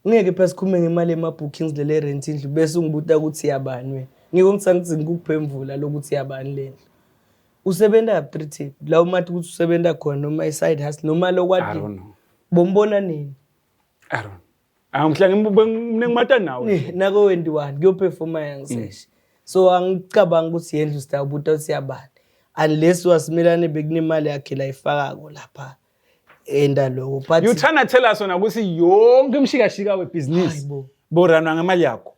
Ngeke phela sikhulume ngemali yema-bookings lele rent indlu bese ungibuta ukuthi yabani wena. Ngiko ngisangithi ngikuphemvula lokuthi yabani le ndlu. Usebenza kuphi 3T? La umathi ukuthi usebenza khona noma i-side hustle noma I lokwati. Don't know. Bombona nini? I don't know. Angimhla ngimata nawe. Nako 21 kuyoperforma yangiseshi. So angicabanga ukuthi yendlu sitawubuta ukuthi yabani. Unless wasimelane bekunemali yakhe la ifakako lapha. Enda lokho, but You trying to tell us wena ukuthi yonke imshikashika webusiness Hayibo. boranwa ngemali yakho.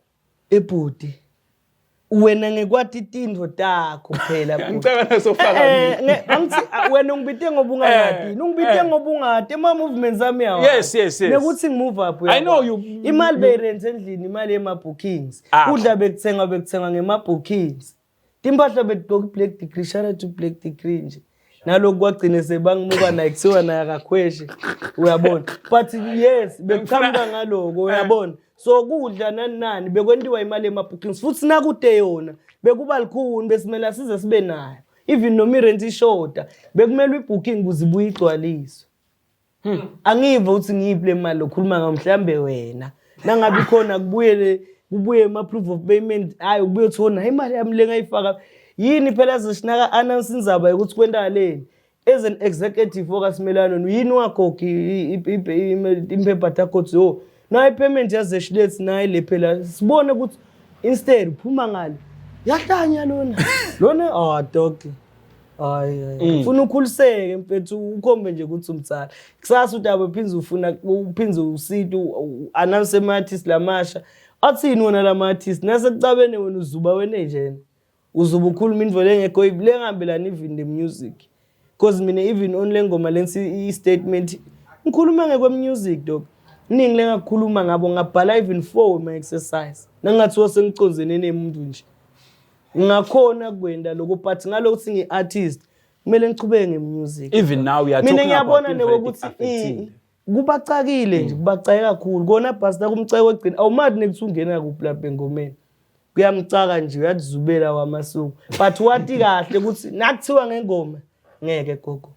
Ebhuti, wena ngekwati tintfo takho phela, bhuti. Ngicela nasofaka. Angithi wena ungibite ngoba ungangati, ungibite ngoba ungati ema movements ami yawa. Yes. Nekuthi ngimove up. I know Imali beyirent endlini, imali yema bookings. Kudla bekuthengwa ngema bookings. Timpahla betigqoka Black Degree, shout out to Black Degree nje. Naloku kwagcine sebangimuka naye, kuthiwa naye akakhweshe, uyabona. But yes, bekuqhamuka ngaloko, uyabona. So kudla nani nani bekwentiwa imali yema-bookings, futhi nakude yona bekuba likhuni, besimele size sibe nayo. Even noma irent ishoda, bekumele i-booking ukuze ibuye igcwaliswe. Angive ukuthi ngiyiphi le mali okhuluma ngayo, mhlambe wena. Nangabe ikhona kubuyele, kubuye ama-proof of payment, hayi kubuye uthi imali yami le ngayifaka. Yini phela zishinaka announce indzaba yokuthi kwendakaleni? As an executive okaSimelane, yini ungakhokhi imphepha takho uthi yo nayi payment yaZeshilethi nayi le, phela sibone ukuthi instead uphuma ngale yahlanya lona lona. Ah dog, hayi hayi, ufuna ukhuliseke mfethu, ukhombe nje ukuthi umtsala kusasa udaba uphinde ufuna uphinde usite announce ama artist lamasha, athini wona lama artist nasekucabene wena uzuba wena njena uzuba ukhuluma indvo lengekho lengihambelani even the music, because mina even on le ngoma lensi i-statement ngikhuluma ngekwe-music dog, iningi lengakhuluma ngabo, ngabhala even four my exercise nangathiwa sengicondzene nemuntu nje ngakhona kwenda lokho, but ngalokuthi ngi-artist kumele ngichubeke nge-music. Even now we are Mina talking ngiyabona about nekokuthi affectile. Kubacakile nje, kubacake kakhulu kona bhasta kumceke wegcina awumati nekuthi ungena kuphi lapha engomeni, kuyamcaka nje, uyazubela wamasuku, but wathi kahle ukuthi nakuthiwa ngengoma ngeke gogo,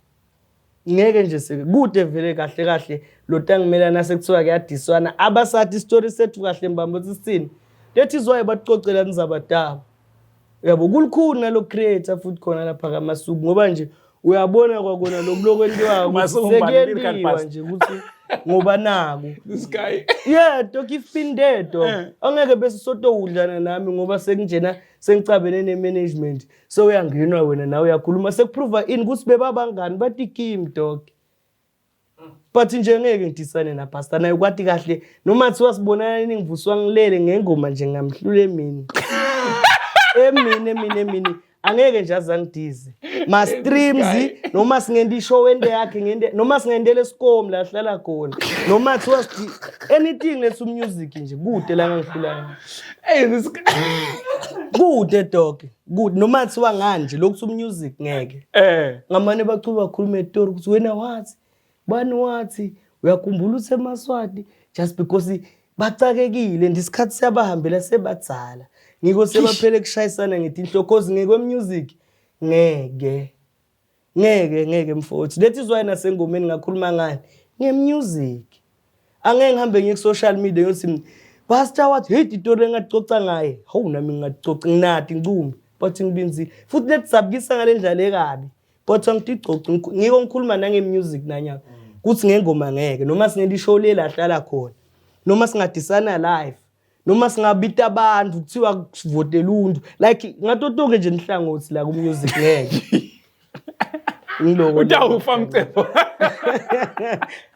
ngeke nje seke kude vele kahle kahle lo tangimela nasekuthiwa kuyadiswana abasathi isitori sethu kahle mbambo ukuthi sithini, that is why bacocela nizabadaba uyabo, kulukhuni nalo creator futhi khona lapha kaMasuku, ngoba nje uyabona kwakona lokhu lokwentiwako Masuku ngubani? Lyrical sekuyentiwa Pastor. Nje ukuthi ngoba naku This guy. Yeah dog, if been there dog, angeke bese sotowudlana nami ngoba sekunjena sengicabene ne-management, so uyangenwa wena nawe uyakhuluma sekuprova ini ukuthi bebabangani bathi kim dog, but nje ngeke ngidisane napastor naye kwathi kahle noma thiwa sibonana nini ngivuswa ngilele ngengoma nje ngamhlula emini. Emini emini emini angeke nje azangidize ma streams noma singenda ishow ende yakhe ngende noma singendele esikom la hlala khona noma kuthiwa anything lethu music nje kude la ngangihlula. Hey, this guy. Kude dog, kude noma kuthiwa nganje lokhu music ngeke. Ngamane bachuba bakhuluma etori ukuthi wena wathi bani wathi uyakhumbula uthi emaswati just because bacakekile and isikhathi siyabahambela sebadzala ngiko sebaphele kushayisana ngithi inhlokozi ngekwe music ngeke ngeke ngeke mfowethu. That is why nasengomeni ngakhuluma ngani ngemusic. Angeke ngihambe ngiye ku-social media ngiyothi pastor wathi hey itori engacoca ngaye, hawu nami ngingacoca nginati ngicumbi but ngibinzile futhi letsabukisa ngale ndlela ekabi but angitigcoci ngiko ngikhuluma nange-music nanyaka kuthi ngengoma ngeke noma singenda ishow le lahlala khona noma singadisana live noma singabita abantu kuthiwa sivotela untu like ngatotonke nje inhlangothi la ku-music ngeke ngiloko. Utawufa mcebo.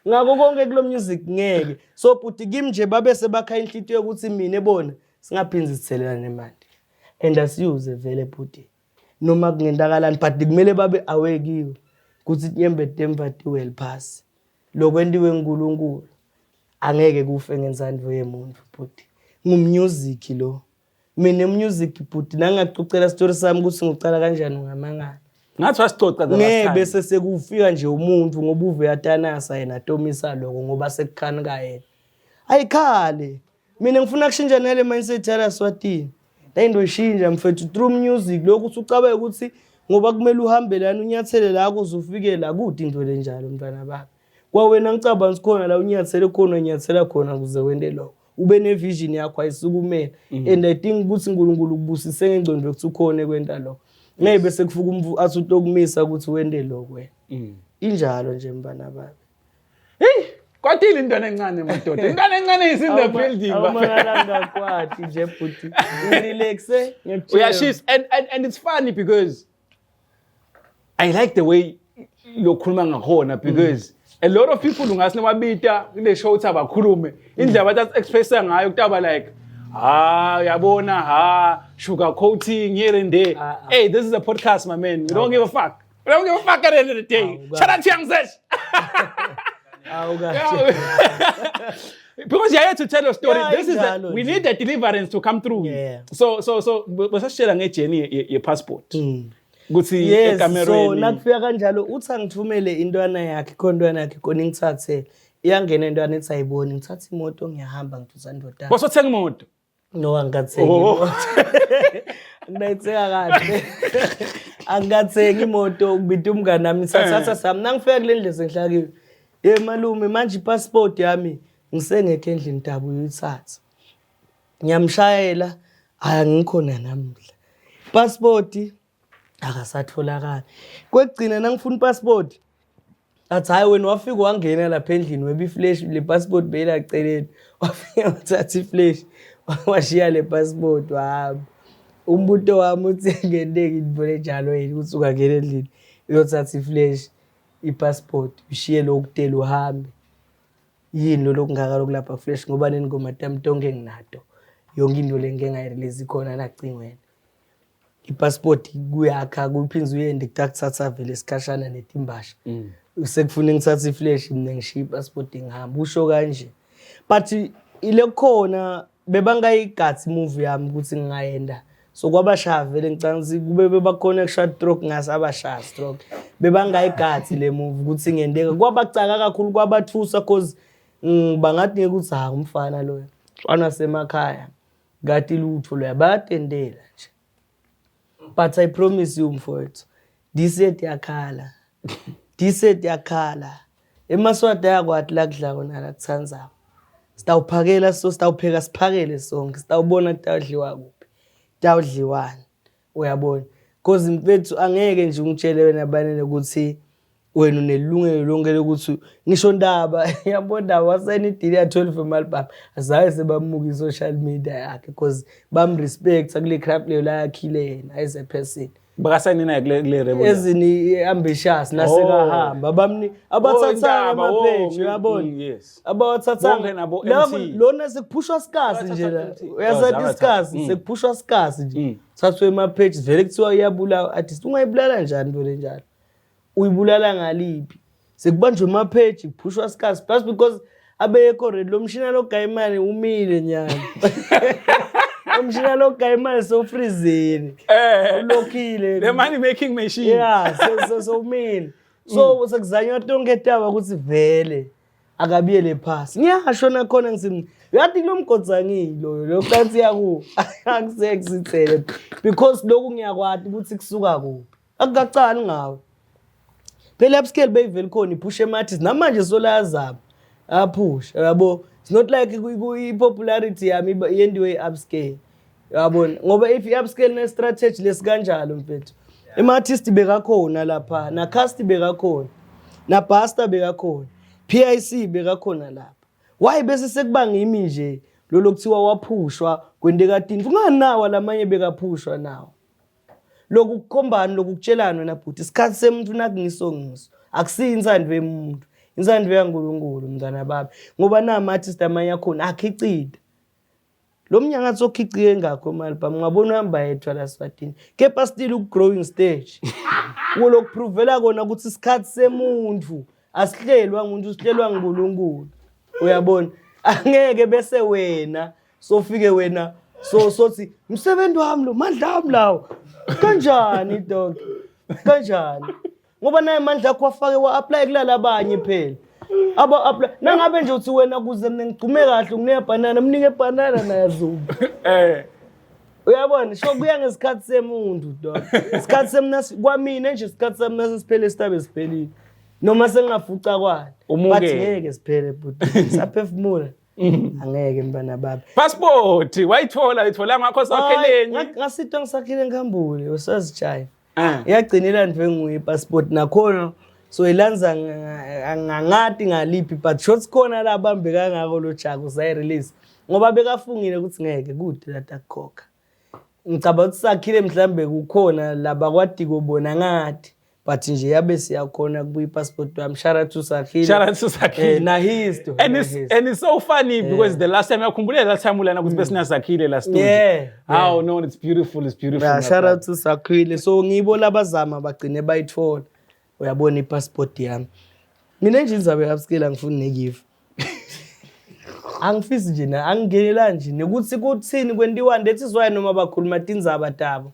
Ngakho konke kulo music ngeke. So bhuti kimi nje babe sebakha inhlitiyo yokuthi mina bona singaphindzi sithelelane nemali and asiyuze vele bhuti noma kungendakalani but kumele babe aware kiwo ukuthi inyembe temva tiwel phasi lokwentiwe nguNkulunkulu angeke kufe ngenzandvo yemuntu bhuti. Ngumusic lo mina music bhuti nangakucocela story sami ukuthi ngicala kanjani ungamangala. Ngathi wasicoca the last ngeke time. Bese sekufika nje umuntu ngoba uve uyatanasa yena atomisa lokho ngoba sekukhani kayena ayikhale. Mina ngifuna kushintsha nale mindset yala Swatini la into ishintsha mfethu through music lokhu usucabange ukuthi ngoba kumele uhambe lana unyathele la kuze ufike la kude into lenjalo mntwana baba kwawena ngicabanga sikhona la unyathele khona unyathela khona kuze wente lokho ube ne-vision yakho ayisukumele. And I think ukuthi uNkulunkulu ukubusise ngengcondo yokuthi ukhone kwenta lokho ngeke bese kufuka umvu athi utokumisa ukuthi wente lokho wena. Injalo nje mntwana baba. Hey, kwatile intwana encane madoda. Intwana encane is in the building. Awumangalanga ngakwati nje bhuti. Relaxe ngiyakutshela. Uyashisa and it's funny because I like the way lokhuluma ngakhona because a lot of people ungasine wabita kule show uthi abakhulume indlela abathi expressa ngayo kutaba like ah uyabona ha sugar coating here and there. Ah, ah. Hey, this is a podcast, my man. We don't give a fuck. We don't give a fuck at the end of the day. Ah, Shout out to Young Zesh. Awu kahle. Because you're here to tell your story. Yeah, This is the, injalo we nje. need the deliverance to come through. Yeah. So basashela ngejourney ye passport. Kuthi Yes, so ekamerweni. nakufika kanjalo uthi angithumele intwana yakhe khona intwana yakhe khona ingithathele. Iyangena intwana ethi ayiboni ngithatha imoto ngiyahamba ngithusa ndodana. Bosothenga imoto. No angikathengi. Oh. Angayithenga kahle. Angikathengi imoto kubita umngani nami ngithatha sami nangifika kule ndlu sengihlala kuyo. Ye malume manje ipassport yami ngisengekho endlini daba uyithatha. Ngiyamshayela hayi ngikhona namuhla. Passport akasatholakali. Kwekugcina nangifuna passport athi hayi wena wafika wangena lapha endlini weba iflash le passport beyila celeni wafika wathatha iflash washiya le passport wahamba. Umbuto wami uthi ngendeki ngibone njalo yini ukuthi ungangena endlini uyothatha iflash ipassport ushiye lokutela uhambe. Yini lo lokungaka lokulapha flash ngoba nengoma tami tonke nginato yonke into le ngike ngayirelease ikhona lacingweni. Ipassport kuyakha kuphinze uyende kutakuthatha vele isikhashana netimbasha. Sekufuna ngithathe iflash mina ngishiya ipassport ngihamba usho kanje. But ile khona bebangayigathi movie yami ukuthi ngingayenda. So kwabashaya vele ngicabanga ukuthi kube bebakhona kushaya stroke ngase abashaya stroke. Bebangayigathi le movie ukuthi ngendeka kwabacaka kakhulu kwabathusa cause bangathi ngeke uthi ha umfana lo mfana semakhaya kati lutho lo bayatendela nje. But I promise you mfowethu this year yakhala. This year yakhala. Emaswati ayakwathi la kudla kona la kuthandzako. Sitawuphakela so sitawupheka siphakele sonke sitawubona kutawudliwa kuphi. Kutawudliwani uyabona. Cause mfethu angeke nje ungitshele wena banene ukuthi wena unelungelo lonke lokuthi ngisho ndaba yabo ndaba wasayina ideal ya 12 album azange sebamuka i-social media yakhe because bamrespect kule craft leyo la yakhile yena as a person. Bakasayini naye kule rebel. Ezini ambitious nasekahamba abamni abathathanga indaba, oh, ama-page uyabona. Yes. Abathathanga Bonke nabo Labo- MT. lona sekuphushwa sikasi nje la Abathatha MT. uyasathi Oh, isikasi Mm. sekuphushwa sikasi nje. Thathwe ema-page, vele kuthiwa iyabulawa artist. Ungayibulala njani into lenjalo? Uyibulala ngaliphi? Sekubanjwe ema-page, kuphushwa isikhathi plus because abekho ready. Lo mshina logaya imali umile nyana, lo mshina logaya imali sowufrizini. Ulokhile. The money making machine. Yeah, so umile, so sekuzanywa tonke taba ukuthi vele akabiyele phasi. Ngiyasho nakhona, ngithi uyathi kulo mgodi angiyilo lo kanti yaku akusekusithele, because lokhu ngiyakwati ukuthi kusuka kuphi, akukacali ngawe phela. Upscale beyivele khona iphusha ema-artist, namanje solayazama aphusha, yabo. It's not like i-popularity yami yendiwe i-upscale, yabona, ngoba if i-upscale ne-strategy lesikanjalo, mfethu, ema-artist bekakhona lapha, na-cast bekakhona, na-buster bekakhona, PIC bekakhona lapha. Why bese sekuba ngimi nje lolo kuthiwa waphushwa kwenteka tintfo kunganawa lamanye bekaphushwa nawo? Lokhu kukhombani? Lokhu kutshelani wena bhuti? Isikhathi semuntu nakungiso ngiso, akusiyo insandvo yemuntu, insandvo yaNkulunkulu, mntwana baba, ngoba nama-artist amanye akhona akhicida lo mnyaka athi okhicike ngakho ama-album, ungabona uhamba yedwa la Swatini, kepha still uku-growing stage kulokupruvela kona ukuthi isikhathi semuntu asihlelwa ngumuntu, sihlelwa nguNkulunkulu, uyabona. Angeke bese wena sofike wena so sothi umsebenzi wami lo, mandla ami lawo. Kanjani, dog? Kanjani? Ngoba naye amandla akho afake wa-apply kulalabanye phela aba-apply. Nangabe nje uthi wena kuze mina ngigcume kahle unginike bhanana, mnike bhanana naye azuma. Uyabona, sho kuya ngesikhathi semuntu, dog. Isikhathi semna kwamina nje, isikhathi sami nasesiphele, sitabe siphelile noma sengingafuca kwani. But Umukele. ngeke siphele bhuti, saphefumula, angeke mntwana baba. Passport wayithola, uyithola ngakho sakhelenye? Ngasitwa ngisakhile ngikhambule usazijayiva. Ah. Iyagcinela nje nguye ipassport nakhona, so ilanza ngangati ngaliphi, but shots khona la bambe kangako lo jaka usayirelease ngoba bekafungile ukuthi ngeke kude lata kukhokha. Ngicabanga ukuthi sakhile mhlambe kukhona labakwadiko bona ngathi, but nje yabe siyakhona kubuya ipassport wami. Shout out to Sakhile. Shout out to Sakhile. Nahisto. And it's so funny because the last time, yakhumbula last time ulana ukuthi besinasakhile la studio. Yeah. Oh no, it's beautiful, it's beautiful. Yeah, my shout brother. out to Sakhile. So ngibo labazama bagcine bayithola, uyabona, ipassport yami. Mina nje inzabe upscale angifuni negive. Angifisi nje na angingenela nje nekuthi kuthini kwentiwani. That is why noma bakhuluma tindzaba tabo,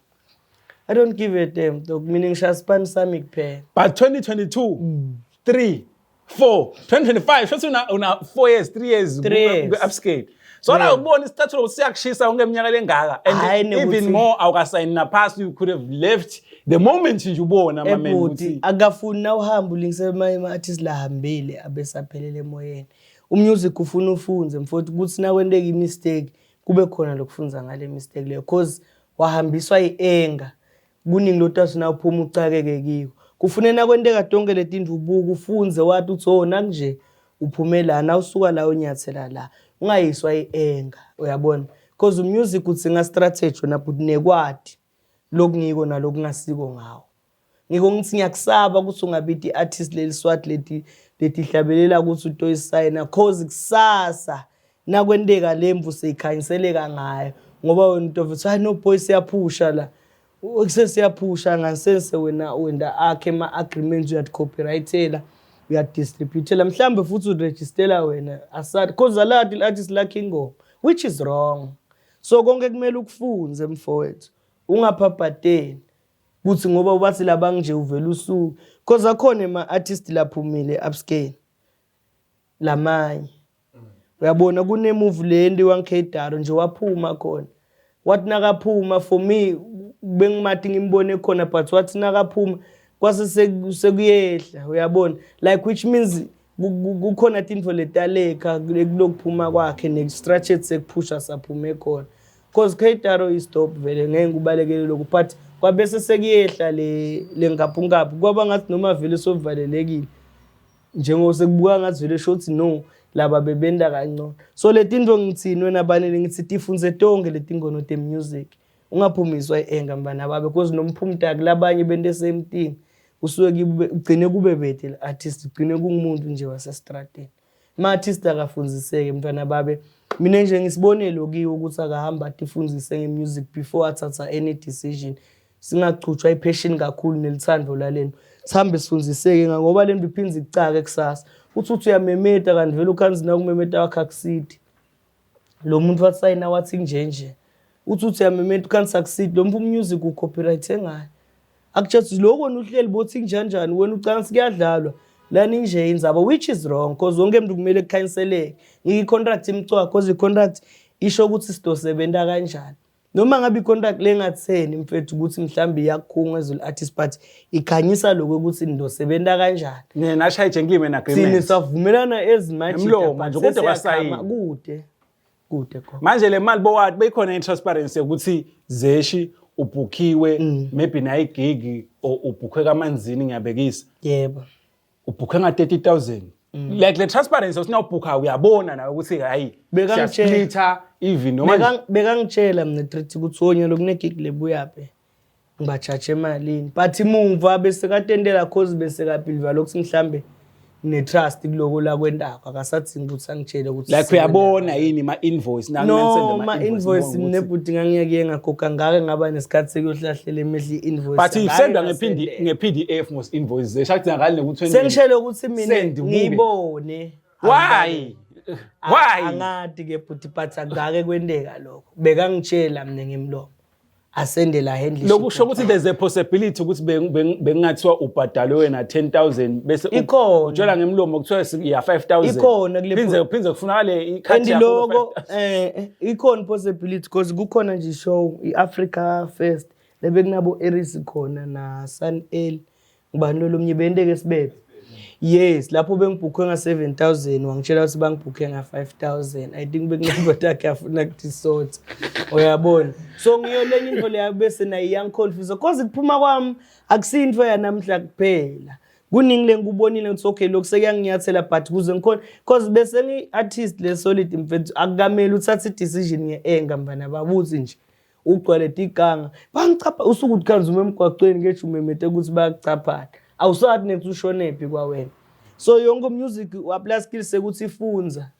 I don't give a damn, dog. Mina ngishaya sipani sami kuphela. But 2022, 3, 4, 2025, shothi una 4 years, 3 years. 3 years. Upscale. So la ubona isicathulo siyakushisa yonke iminyaka lengaka and Hhayi, nekuthi- even more awukasayini naphasi. You could have left the moment nje ubona my man ebhuti ukuthi akafuni na uhamba ulingise ama-artist lahambile abesaphelele emoyeni. Umusic ufuna ufunze, mfowethu, ukuthi nakwenteka i-mistake kube khona lokufunza ngale mistake leyo, cause wahambiswa i-anger kuningi lotasi na uphuma ucakeke kiko. Kufune nakwenteka tonke letintfo ubuke, ufunze, wathi uthi oh nakunje uphume la, nawusuka la unyathela la, ungayiswa i-anger, uyabona, cause umusic udzinga strategy wena bhuti, nekwati lokungiko nalokungasiko ngawo. Ngiko ngithi ngiyakusaba ukuthi ungabiti i-artist leli swati leti letihlabelela ukuthi utoyisayina, cause kusasa nakwenteka lemvu seyikhanyiseleka ngayo, ngoba wena utovuthi hayi no boy, siyaphusha la, kusesiyaphusha ngansense. Wena wenda akhe ama-agreements, uyati-copyrightela, uyadistributela, mhlawumbe futhi urejistela wena asati, cause alati i-artist lakhe ingoma, which is wrong. So konke kumele ukufunze, mfowethu, ungaphabhadeli kuthi ngoba ubathi labang nje uvela usuku, cause akhona ema-artist laphumile upscale lamanye, uyabona. Kune-move le entiwa nje waphuma khona, wathi nakaphuma, for me bengimati ngimbone khona, but wathi nakaphuma kwase sekuyehla, uyabona, like which means kukhona tintfo letalekha kulokuphuma kwakhe ne-strategy sekuphusha saphume khona, cause Keitaro is dope vele, ngeke ngikubalekele lokhu, but kwabese sekuyehla le ngaphunkaphu, kwaba ngathi noma vele sovalelekile njengoba sekubuka ngathi vele shothi no laba bebenda kancane. So le tinto ngithini wena banele, ngithi tifunze tonke letingono te-music, ungaphumiswa i-anger, mbana babe, because nomphumtaki labanye bente same thing, usuke ugcine kube bede le artist, ugcine kungumuntu nje wasestradeni. Ma-artist akafundziseke, mntwana babe. Mina nje ngisibonelo kiwo ukuthi akahamba atifundise nge-music before athatha any decision. Singachutshwa i-passion kakhulu nelithando lalento, sihambe sifundiseke ngoba lento iphinde ikucake kusasa. Uthi uyamemeta kanti vele ukhanzi nakumemeta wakhe akusithi lo muntu wasayina wathi nje nje. Uthi uyamemeta ukhanzi akusithi lo muntu music u-copyright ngayo, akutshela ukuthi lokho wena uhleli bothi kunjanjani, wena ucanga ukuthi kuyadlalwa lana inje indzaba, which is wrong, because wonke umuntu kumele kukhanyiseleke. I-contract imcoka because i-contract isho ukuthi sidosebenza kanjani, noma ngabe i-contract lengatheni mfethu ukuthi mhlawumbe iyakukhunga as artist, but ikhanyisa lokho ukuthi nidosebenza kanjani. Nina nashaya gentleman Thina agreement. Savumelana ezimajita. Ngemlomo nje, kodwa kwasayina. Kude kude khona. Manje le mali bowathi beyikhona i-transparency yokuthi Zeshi ubhukhiwe, maybe nayo igigi or ubhukhwe kaManzini, ngiyabekisa, ubhukhe nga-30 000, like le transparency usinawubhukha, uyabona nawe ukuthi hayi, siyasplitha even noma nje. Bekangitshela mina treat ukuthi onya lokune-gig lebuyaphi, ngibajaje emalini, but imuva bese katendela cause bese kabhiliva lokuthi mhlambe ne-trust kuloko la kwentako, akasadzingi ukuthi angitshele ukuthi Like uyabona yini ma-invoice? No, ma-invoice mina bhuti ngangiyeke ngakhokha, ngake ngaba nesikhathi sekuyohlahlela emehlo i-invoice. But Angake isendwa ngasendela. nge-PDF mos invoice, Zeshi, akudingakali nokuthi Sengishele ukuthi mina Send ubuke. ngiyibone. Why? Angadi-ke bhuti, but akake kwenteka lokho, bekangitshela mina ngemlomo asende la handle. Lokusho ukuthi there's a possibility ukuthi bengingathiwa ubhadalwe wena 10 000 bese Ikhona. utshela ngemlomo kuthiwa ya 5000. Ikhona kule Phindze kufunakale i-card And yakho. Loko ikhona possibility because kukhona nje show i-Africa First lebekunabo Eris khona na Sun El, ngubani lo lomnye benteke sibebe, yes, lapho bengibhukhwe nga-7000, wangitshela ukuthi bangibhukhe nga-5000. I think bekunendoda yakhe afuna kudisort, uyabona? So ngiyo lenye into leyo bese nayo iyangiconfuse cause kuphuma kwami akusiyinto yanamhla kuphela, kuningi lengikubonile ukuthi okay, lokhu sekuyanginyathela, but kuze ngikhona cause bese ngi-artist le-solid mfethu, akukamele uthathe i-decision nge-enga mfana babuthi nje ugcwale iganga bangichapha usuke uthi khanzi uma emgwaqweni ngethi umemete ukuthi bayakuchaphana, awusathi nethi ushonephi kwawena. So yonke music u-apply skills sekuthi ifunza.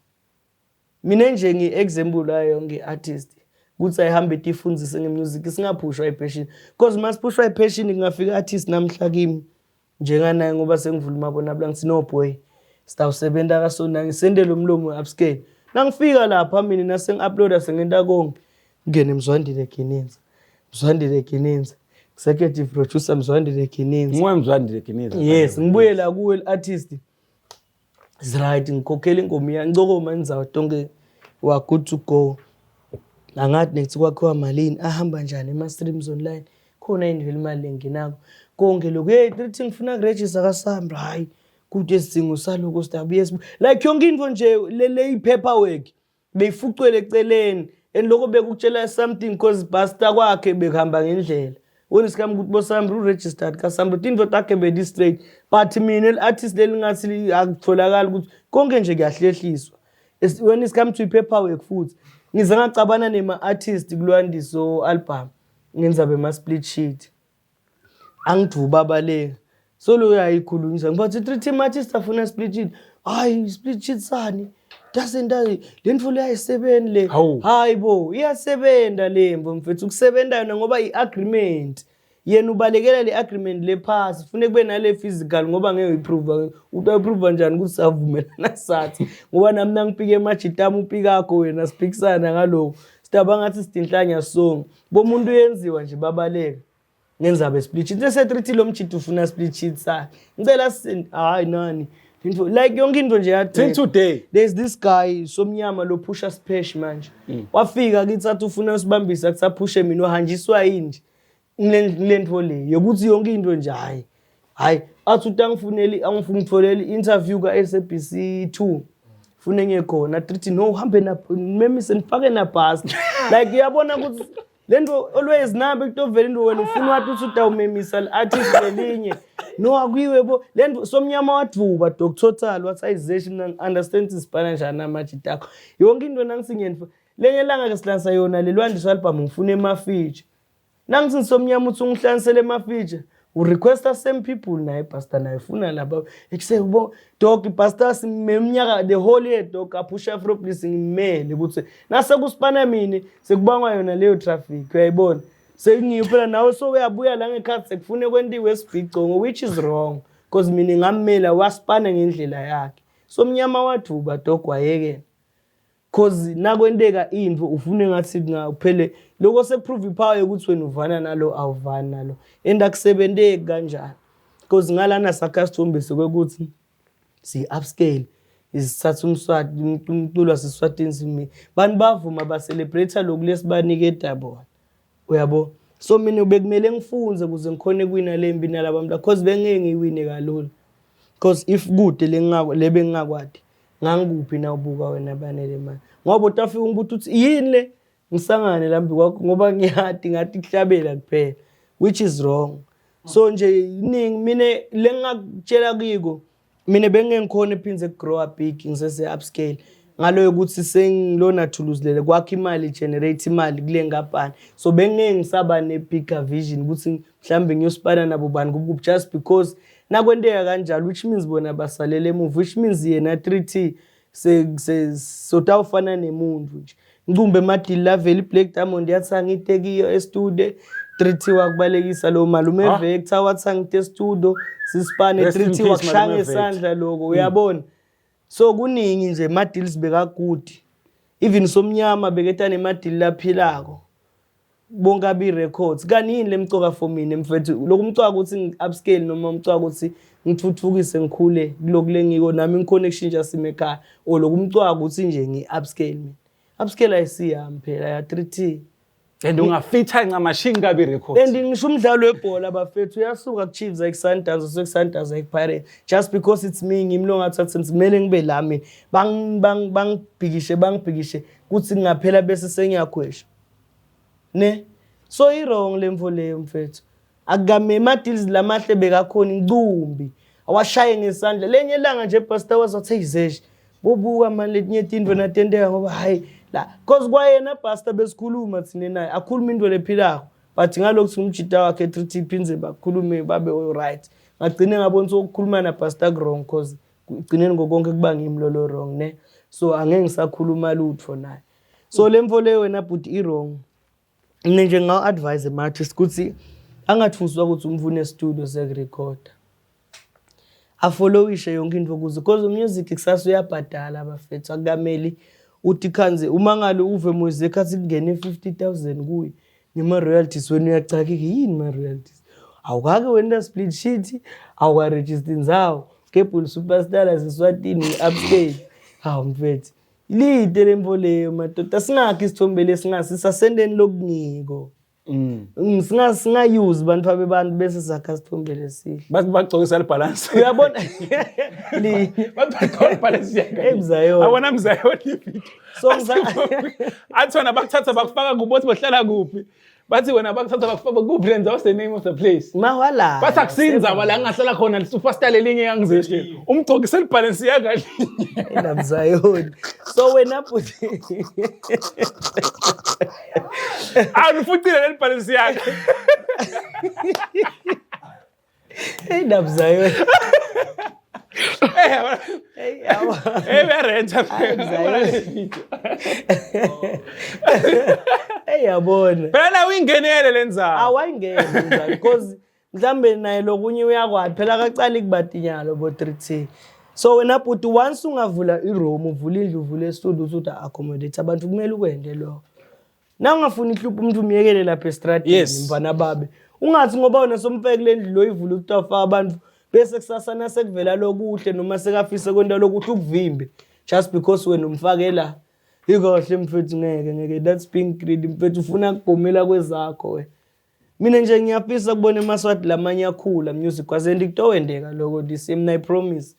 Mina nje ngi-example yayo yonke i-artist ukuthi ayihambe itifundise nge-music, singaphushwa i-passion, cause uma siphushwa i-passion kungafika i-artist namhla kimi njenganaye ngoba sengivula umabona ngithi, "No boy, sitawusebenta kasona," ngisendele umlomo we-upscale. Nangifika lapha mina nase-ngi-uploada sengenta konke, ngene Mzwandile Ginenza, Mzwandile Ginenza, executive producer Mzwandile Ginenza. Nguwe Mzwandile Ginenza. Yes, ngibuye la kuwe artist is right, ngikhokhela ingoma ya ngicokoma indzawo tonke, wa good to go. Angathi nethi kwakhiwa malini, ahamba njani ema-streams online, khona yini vele imali lengenako, konke lokhu. Hey, treat, ngifuna kurejista kaSAMRO, hayi kude isidingo saloko, sidabuye like yonke into nje le i-paperwork beyifucwele eceleni, and lokho bekukutshela something because basta kwakhe bekuhamba ngendlela wena isikami ukuthi boSAMRO u-registered kaSAMRO, tinto takhe bedi-straight, but mina eli-artist leli ngathi akutholakali ukuthi konke nje kuyahlehliswa. When it's come to i-paperwork futhi ngize ngacabana nema-artist kulwandiso album ngenza bema-split sheet, angiduba abaleka so lo yayikhulunyisa ngibathi three team artist afuna split sheet, hayi split sheet sani doesn't le nto le ayisebenzi le. Hawu. Hayi bo, iyasebenza le mvo mfethu, kusebenza yona ngoba i-agreement yena ubalekela le agreement le phasi, fune kube nale physical ngoba ngeke uyiprove, utayiprove kanjani ukuthi savumelana sathi ngoba nami nangipike emajitami upikakho wena siphikisana ngalokho sidaba ngathi sidinhlanya sonke bomuntu uyenziwa nje babaleka ngenza be split sheet ese-3 lo mjidi ufuna split sheet sakhe, ngicela hayi nani into like yonke into nje ya Till today. There's this guy somnyama lo phusha spesh manje, wafika kithi athi ufuna usibambisa kuthi aphushe mina, uhanjiswa yini nje ngile nto le yokuthi yonke into nje hayi hayi, athi uthi angifuneli angifuni ngitholele i-interview ka-SABC 2, fune ngiye khona trithi no uhambe na memise nifake nabhasi, like uyabona ukuthi le nto always nambe kutovela into wena ufuna wathi uthi utawumemisa li-artist lelinye no akuyiwe bo le nto somnyama waduba dog total wathi ayizeshi mina ngi-understand ukuthi sibhana njani amajita akho yonke into nangisingenfa lenye langa ke silansa yona le lwandiso album ngifuna ema-feature nangithi nisomnyama uthi ungihlanisele ema-feature. Urequesta same people naye pastor, naye ufuna laba ekusebo dog. Pastor simeminyaka the whole year, dog, aphusha Afro Bliss, ngimele ukuthi nase kusipana mina sekubangwa yona leyo traffic, uyayibona? Sengiyo phela nawe, so uyabuya la ngekhathi sekufune kwentiwe esibhicongo, which is wrong, because mina ngammela wasipana ngendlela yakhe. So mnyama waduba, dog, wayekela, cause nakwenteka into ufune ngathi kuphele lokho sekuprove ipower yokuthi wena uvana nalo, awuvani nalo, and akusebenteki kanjalo, because ngalana sakha sithombe sokuthi si-upscale, isithatha umswati, umculo waseswatini, simi bantu bavuma, ba-celebrate lokhu lesibanikeda bona, uyabo? So mina bekumele ngifunze ukuze ngikhone kuwina le mpi nalaba bantu, cause bengeke ngiyiwine kalula, because if kude le bengingakwadi ngangikuphi na ubuka wena banele mani, ngoba utafika ungibuthi uthi yini le ngisangane lambi kwakho, ngoba ngiyadi ngathi kuhlabela kuphela, which is wrong. So nje iningi mina lengingakutshela kiko, mina bengingekhona ephinze grow up big ngisese upscale ngaloyo ukuthi sengilona thuluzi lele kwakha imali, generate imali kule nkampani. So bengeke ngisaba ne-bigger vision ukuthi mhlambe ngiyosipana nabo bani kuphi, just because nakwenteka kanjalo, which means bona basalele emuva, which means yena 3T sotawufana nemuntu nje ngicumbe emadili lavela i-Black Diamond yathi angitekiyo estudio, 3T wakubalekisa lo malume. Ah. Vector wathi angite estudio sisipane. Rest in 3T peace, wakushaya Malume Vector. ngesandla lokho, uyabona? So kuningi nje, ama-deals bekagood, even somnyama beketa nemadili laphilako bonke abi-records. Kanti yini lemcoka for mina, mfethu? Lokhu umcoka ukuthi ngi-upscale noma umcoka ukuthi ngithuthukise, ngikhule kulokhu lengiko nami, ngikhona ekushintsha simo ekhaya, or lokhu umcoka ukuthi nje ngi-upscale? Mina upscale ayisiyami phela, ya 3T. And ungafitha ncamashi ngabi record. And ngisho umdlalo webhola, bafethu, uyasuka ku-Chiefs ayi ku-Sundowns, usuke ku-Sundowns ayi ku-Pirates, just because it's me, ngimi lo ngathatha kumele ngibe la mina. Bangibhikishe, bangibhikishe kuthi kungaphela bese sengiyakhwesha ne. So i-wrong le mfo leyo, mfethu. Akukame ama-deals lamahle bekakhona incumbi, awashaye ngesandla. Lenye ilanga nje pastor wazathi, "Hey Zesh, bobuka mani letinye tintfo natenteka," ngoba hayi la, cause kwayena pastor besikhuluma thina naye, akhuluma into lephilako, but ngalokhu ngumjida wakhe 3T phinze bakhulume babe alright. Ngagcine ngabona ukuthi ukukhuluma na pastor wrong, cause kugcineni ngokonke kuba ngimi lolo wrong ne. So angeke ngisakhuluma lutho naye. So le mfo leyo wena but i-wrong. Mina nje ngingawu-advise ama-artist ukuthi angathuswa ukuthi umfune studio sekurekhoda, afollowishe yonke into ukuze, because umusic kusasa uyabhadala, abafethu. Akukameli uthi khanze uma ngale uve music athi kungene 50,000 kuye ngema-royalties, wena uyacakeka, yini ma-royalties? Awukake wena split sheet, awukarejista indzawo kebhuli superstar laseswatini upscale. Hawu mfethu, lide lemvo leyo, madoda. Singakhi isithombe lesingasi sasendeni lokungiko. Singayuzi bantu abebantu bese sakha isithombe lesihle. Bathi bagcokisa libalance. Uyabona? Bathi bagcoka libalance yakhe. Hey, Mzayoni. Awona Mzayoni video. So Athi wena bakuthatha bakufaka kuphi, bathi bahlala kuphi? Bathi wena bakuthatha bakufaka kuphi lenza, what's the name of the place? Mawala. Bathi akusinzaba la ngingahlala khona superstar lelinye yangizeshe. Umgcokise libalance yakhe. Endabuzayoni. So wena bhuti. Awufucile leli balance yakhe. Endabuzayoni. Eh, Hey, yawa. eh, uyarenta. Hayi, Mzayoni. Hey, yabona. Phela nawe uyingenele le ndzaba. Awayingena njani, because mhlambe naye lokunye uyakwati phela, akacali kubatinyalo bo 3T. So wena bhuti, once ungavula iroom, uvula indlu, uvule studio, uthi accommodate abantu, kumele ukwende lokho. Na ungafuni ihlupho umuntu, umyekele lapha estradini. Mfana babe, ungathi ngoba wena somfeke kule ndlu loyivula ukuthi afaka abantu, bese kusasa nasekuvela lokuhle noma sekafise kwenta lokuhle, ukuvimbe just because wena umfake la. Ikahle mfethu, ngeke, ngeke, that's being greedy, mfethu. Ufuna kugomela kwezakho wena. Mina nje ngiyafisa kubona emaswati lamanye akhula music kwaze ndikutowendeka lokho this year, mina I promise.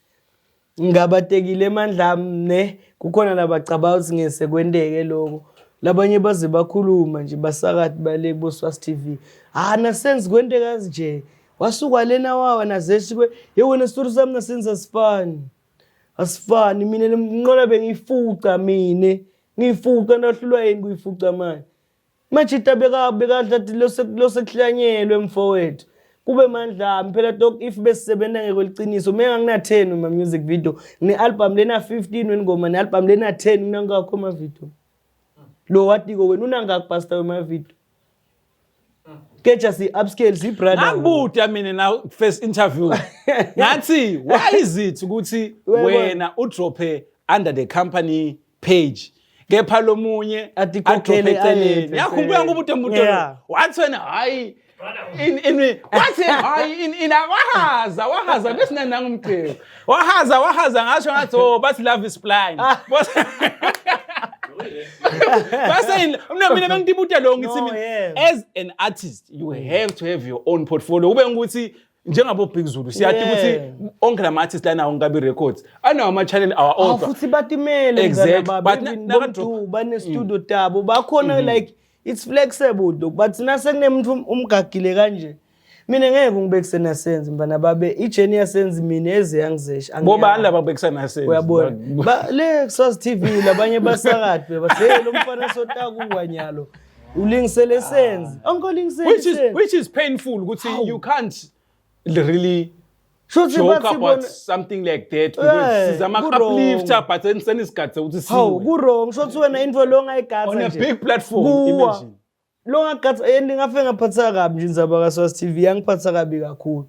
Ngabatekile emandla ami ne, kukhona labacabanga ukuthi ngese kwenteke lokho. Labanye baze bakhuluma nje basakati bale kubo-Swas TV, ah, nasenzi kwenteka nje, wasuka lena wawa nazeshi kwe. Ye wena, story sami nasenza asifani, asifani. Mina le nqola bengiyifuca, mina ngiyifuca, ndahlulwa yini kuyifuca manje? Majita bekadla losekuhlanyelwe, mfowethu. Kube mandla ami phela dog, if besisebenza ngekweliciniso, mina ngina 10 uma music video, ngine album lena 15 wengoma, ne album lena 10 kunangakho ama video. Lo watiko wena unangakho pastor wema video. Keja si upscale si brother. Ngakubuta mina na first interview. Ngathi why is it ukuthi wena udrophe under the company page, kepha lomunye Atikhokhele adrophe eceleni? ayedwa. Yakhumbula ngoba umuntu wathi wena hayi in wathi hayi in wahaza wahaza besinananga umcebo wahaza wahaza, ngasho ngathi, "Oh, bathi love is blind." Base mina bengitibuta lo ngithi No, mina as an artist you have to have your own portfolio, ube ngukuthi njengabo Big Zulu siyathi ukuthi onke lama artists lana onkabi records anawo ama channel awa Awu, odwa. Futhi batimele. Exactly. But Bane studio tabo bakhona, like it's flexible dog, but nasekunemuntu umgagile kanje, mina ngeke ngibekise nasenzi mbana babe i-journey yasenzi mina eze yangizesha. Bobani laba bekisana senze? Uyabona, ba le Swazi TV labanye basakade bathi, "Hey, lo mfana sotakuwa nyalo ulingisele senzi onke lingisele." Which is painful ukuthi you can't really Shuthi joke bathi about bona something like that because sizama ku-wrong. uplifter, but then senisigade ukuthi Hawu, siwe ku-wrong, shothi wena into lo ongayigatha on a nje. big platform. Kuwa. Imagine. Lo ngagatha and ngafe ngaphatheka kabi nje indzaba kaSwazi TV, yangiphatha kabi kakhulu,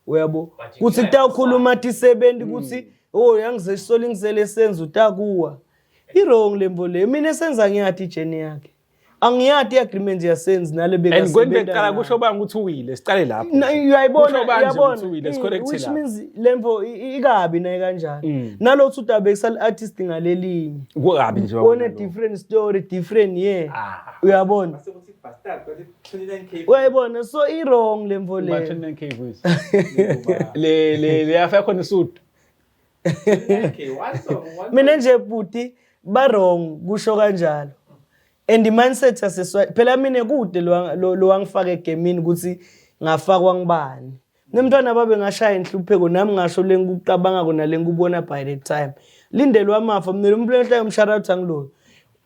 uyabo, kuthi kutawukhuluma tisebenzi ukuthi, "Oh, yangizesolingisele senze utakuwa." I-wrong lemvo leyo. Mina esenza ngiyati i-journey yakhe, angiyati i-agreement yasenzi nale And kweni bekasebenza bekuqala nayo. kusho bani ukuthi uwile? Siqale lapho. Uyayibona? Kusho bani nje Uyabona? ukuthi uwile? Sicorrect Which lapho. means lemvo ikabi naye kanjani nalothu udabekisa artist ngalelinye Kukabi nje on a wabona lo. different story, different year. Ah. Uyabona? Sekuthi bastard, bathi 29K. Uyayibona, so i-wrong lemvo Ba leyo. 29K voice le yafika khona isudu. 29K one song, one. Mina nje bhuti, ba-wrong kusho kanjalo, and i-mindset yaseswa phela mina kude lo wangifaka egemini ukuthi ngafakwa ngibani nemntwana babe ngashaya inhlupheko nami, ngasho le ngikucabangako nale ngikubona by the time lindelwa amafa. Mina lo muntu enhleke mshout angiloyo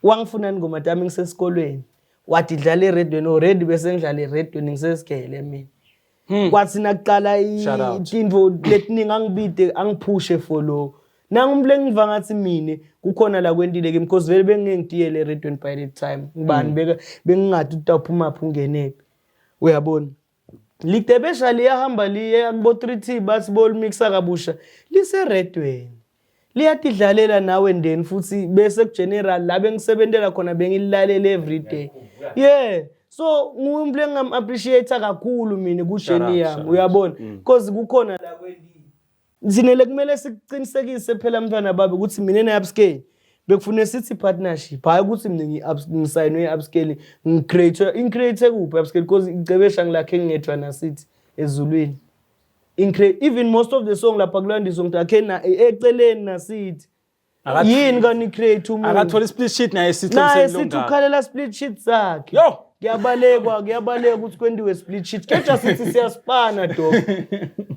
wangifuna ingoma tami ngisesikolweni, wathi dlala eredweni already, bese ngidlala eredweni ngisesigele mina. Kwathi nakuqala Shout out. Tintfo letiningi angibide angiphushe for lo nangumuntu lengiva ngathi mine kukhona la kwentile kimi, because vele bengeke ngitiyele eredweni by that time, ngibani beka bengingathi utawuphuma phi ungenephi, uyabona? Lidebesha liyahamba liye kubo 3T, bathi bolimixa kabusha liseredweni, liyatidlalela nawe ndeni futhi bese ku-general la bengisebentela khona, bengililalela every day, yeah. So ngumuntu engingam-appreciate kakhulu mina ku-journey Shout out, yami. Shout out. Uyabona, because kukhona la kwentile thina kumele sikuqinisekise phela mntwana babe ukuthi mina ne-upscale bekufune sithi partnership, hhayi ukuthi mina ngisayinwe i-upscale, ngicreate ingicreate kuphi i-upscale? Because icebesha ngilakhe ngingedwa nasithi ezulwini. Even most of the song lapha kulandiso ngithi akhe na eceleni nasithi yini kani create umuntu. Akathola i-split sheet naye sithi. Naye sithi ukhalela split sheet sakhe. Yo! Kuyabalekwa, kuyabaleka ukuthi kwendiwe split sheet, kepha sithi siyaspana dog,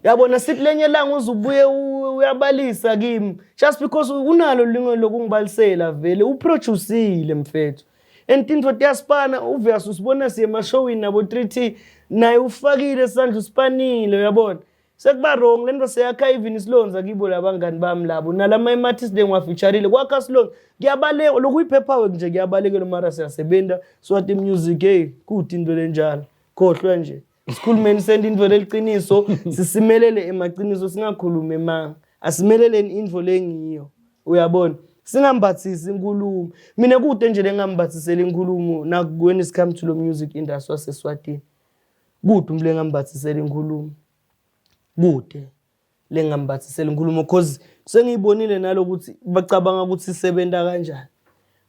yabona, sithi lenye langa uzubuye uyabalisa kimi just because unalo lingelo lokungibalisela, vele uproducile mfethu and tintfo tiyaspana. Obvious usibona siye emashowini nabo 3T, naye ufakile isandla, uspanile, uyabona? Sekuba wrong lento, seyakha even isilonza kibo labangani bami labo nalama artist lengiwafeaturile, kwakha silonza. Kuyabaleka lokuyi-paperwork nje, kuyabalekela, mara siyasebenza swati music. Hey, kude into lenjalo, khohlwa nje, sikhulumeni sente into leliqiniso, sisimelele emaqiniso, singakhulumi emanga, asimeleleni intfo lengiyo, uyabona? Singambathisi inkulumo. Mina kude nje lengambathisela inkulumo na when it come to lo music industry waseswatini, kude umuntu lengambathisela inkulumo, kude lengambathisela inkulumo, cause sengiyibonile nalokuthi bacabanga ukuthi isebenta kanjani.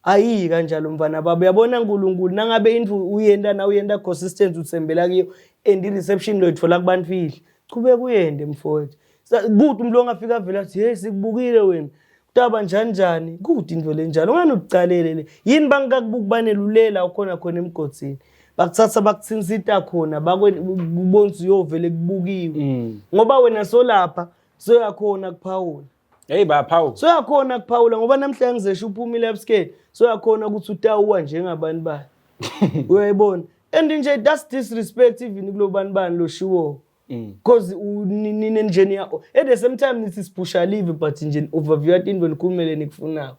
Ayiyi kanjalo mfana baba, uyabona, uNkulunkulu nangabe indlu uyenda na uyenda consistent, uthembela kiyo and i-reception loyithola kubantu fihle, chubeka uyende mfowethu. Kude umuntu ongafika vele athi, "Hey, sikubukile wena, kutaba njani njani." Kude into lenjalo, ungani ukucalele le yini bangikakubuki, banelulela ukhona khona emgodini, bakuthatha bakuthinsita khona, bakubona ukuthi uyovele kubukiwe ngoba wena solapha soyakhona kuphawula. Hey, baphawula. Soyakhona kuphawula ngoba namhlanje ngizesho uphumile upscale, soyakhona ukuthi utawuwa njengabantu bani, uyayibona? And nje that's disrespect even kulo bani bani lo shiwo. Because nine nje niya at the same time nithi siphusha live, but nje overview into nikhulumele nikufunako.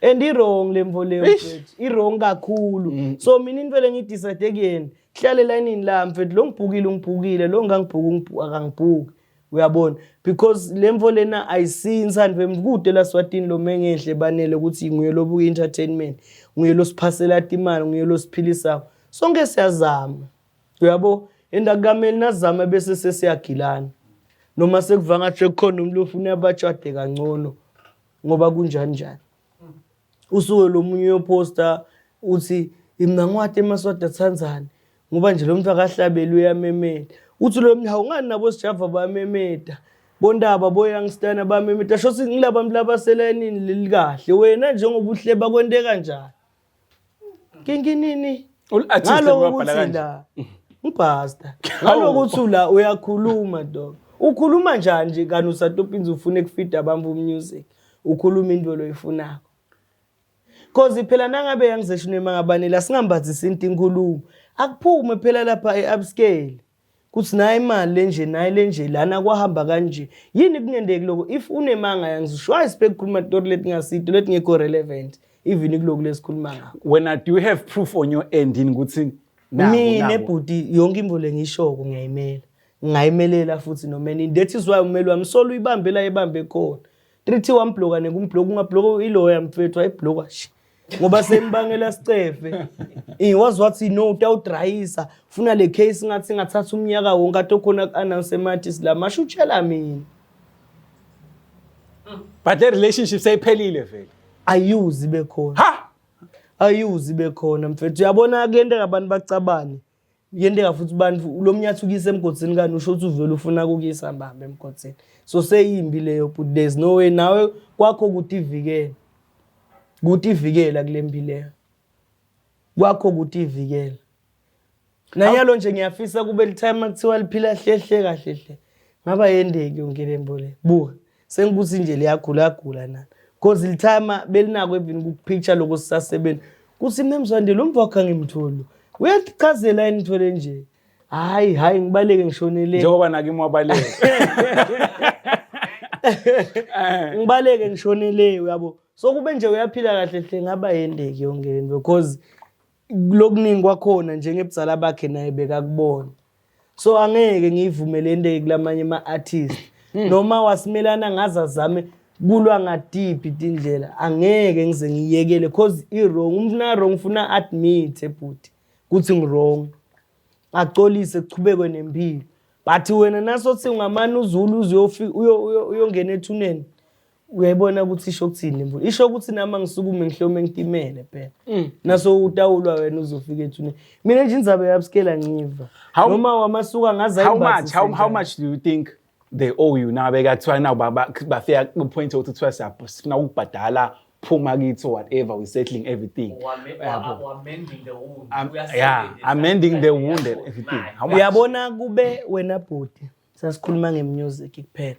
And i-wrong le mvo leyo, mfethu, i-wrong kakhulu. So mina into le ngidecide kuyena, hlale elayinini la, mfethu. Lo ngibhukile, ungibhukile, lo ngangibhuki akangibhuki, uyabona? Because le mvo lena ayisiyi insandvo kude la Swatini. Lo mengehle banele ukuthi nguye lobuka entertainment, nguye lo siphasela imali, nguye lo siphilisako. Sonke siyazama, uyabo? And akukameli nazama bese sesiyagilana noma sekuva ngathi sekukhona umuntu ofuna abatshade kangcono, ngoba kunjani njani usuke lo munye uyoposta uthi mina ngiwati emaswati athandzani, ngoba nje lo muntu akahlabeli, uyamemeta. Uthi lo muntu, hawu, ngani nabo sijava bayamemeta, bondaba boyoungstana bayamemeta, sho ngilaba bantu labaselayinini lelikahle. Wena njengoba uhleba, kwente kanjani kinkinini? Ul-artist Ngaloko wabhala ukuthi kanje. la ngibhasta ngalokuthi la uyakhuluma, dog. Ukhuluma njani nje kani usatopinza ufune kufida abantu music, ukhuluma into loyifunako? Cause phela nangabe yangizesho noma ngabanela singambathisi into inkulumo, akuphume phela lapha e-upscale kuthi nayi imali lenje, nayi lenje, lana kwahamba kanje. Yini kungendeki lokho? If unemanga yangizisho, hayi, sibe kukhuluma tori letingasito, letingekho relevant even kuloku lesikhuluma ngakho. Wena, do you have proof on your end yini ukuthi naku, Mina, naku? bhuti, yonke imvo lengiyishoko ngiyayimela, ngingayimelela futhi noma nini. That is why umeli wami solo uyibambe la ibambe khona. 3T wambloka nekumbloka, ungabloka iloya, mfethu, wayibloka shi ngoba sembangela sicefe. Wazi wathi no, utawudrayisa, funa le case ngathi ngathatha umnyaka wonke ade khona ku-announce ema-artist la masho utshela mina. But the relationship seyiphelile vele. Ayuzi bekhona. Ha. Ayuzi bekhona, mfethu. Uyabona, kuyenteka abantu bacabane, kuyenteka futhi bantu lo mnyathi ukuyisa emgodini, kani usho ukuthi uvele ufuna kukuyisa mbambe emgodini. So seyimbi leyo, but there's no way nawe kwakho kutivikela, kutivikela kule mbi leyo, kwakho kutivikela. Nanyalo nje ngiyafisa kube litime kuthiwa liphila hlehle kahle hle, ngaba yendeki yonke le mbo le. Buka, sengikuthi nje liyagula gula nana, cause litime belinako even kupicture lokho sisasebenza kuthi mina mzwande lo mvo wakhe angimtholi, uyatichazela yini ngithole nje? Hayi, hayi, ngibaleke ngishonele. Njengoba nakimi wabaleka. Ngibaleke ngishonele, uyabo? So kube nje uyaphila kahle hle, ngaba yendeki yonke lento, because lokuningi kwakhona njengebudzala bakhe naye bekakubona. So angeke ngiyivumele enteke kulamanye ama-artist, noma wasimelana ngaze azame kulwa ngatiphi tindlela, angeke ngize ngiyekele, cause i-wrong. Umuntu na-wrong ufuna admit, bhuti, kuthi ngi-wrong, acolise, kuchubekwe nempilo. But wena nasothi ungamane uzulu uze uyongena ethuneni, uyayibona ukuthi isho kuthini le mvulo? Isho ukuthi nami angisukume ngihlome ngitimele phela, naso utawulwa wena uzofika ethuneni. Mina nje indzaba ye-upscale angiva noma wamasuka ngaze. How much how much do you think they owe you now? Beka kuthiwa now bafika ku point ukuthi kuthiwa sifuna ukubhadala, phuma kithi or whatever, we settling everything. Uyabo. Amending the wound. Yeah, amending the wound and everything. How much? Uyabona, kube wena bhuti sasikhuluma ngemusic kuphela,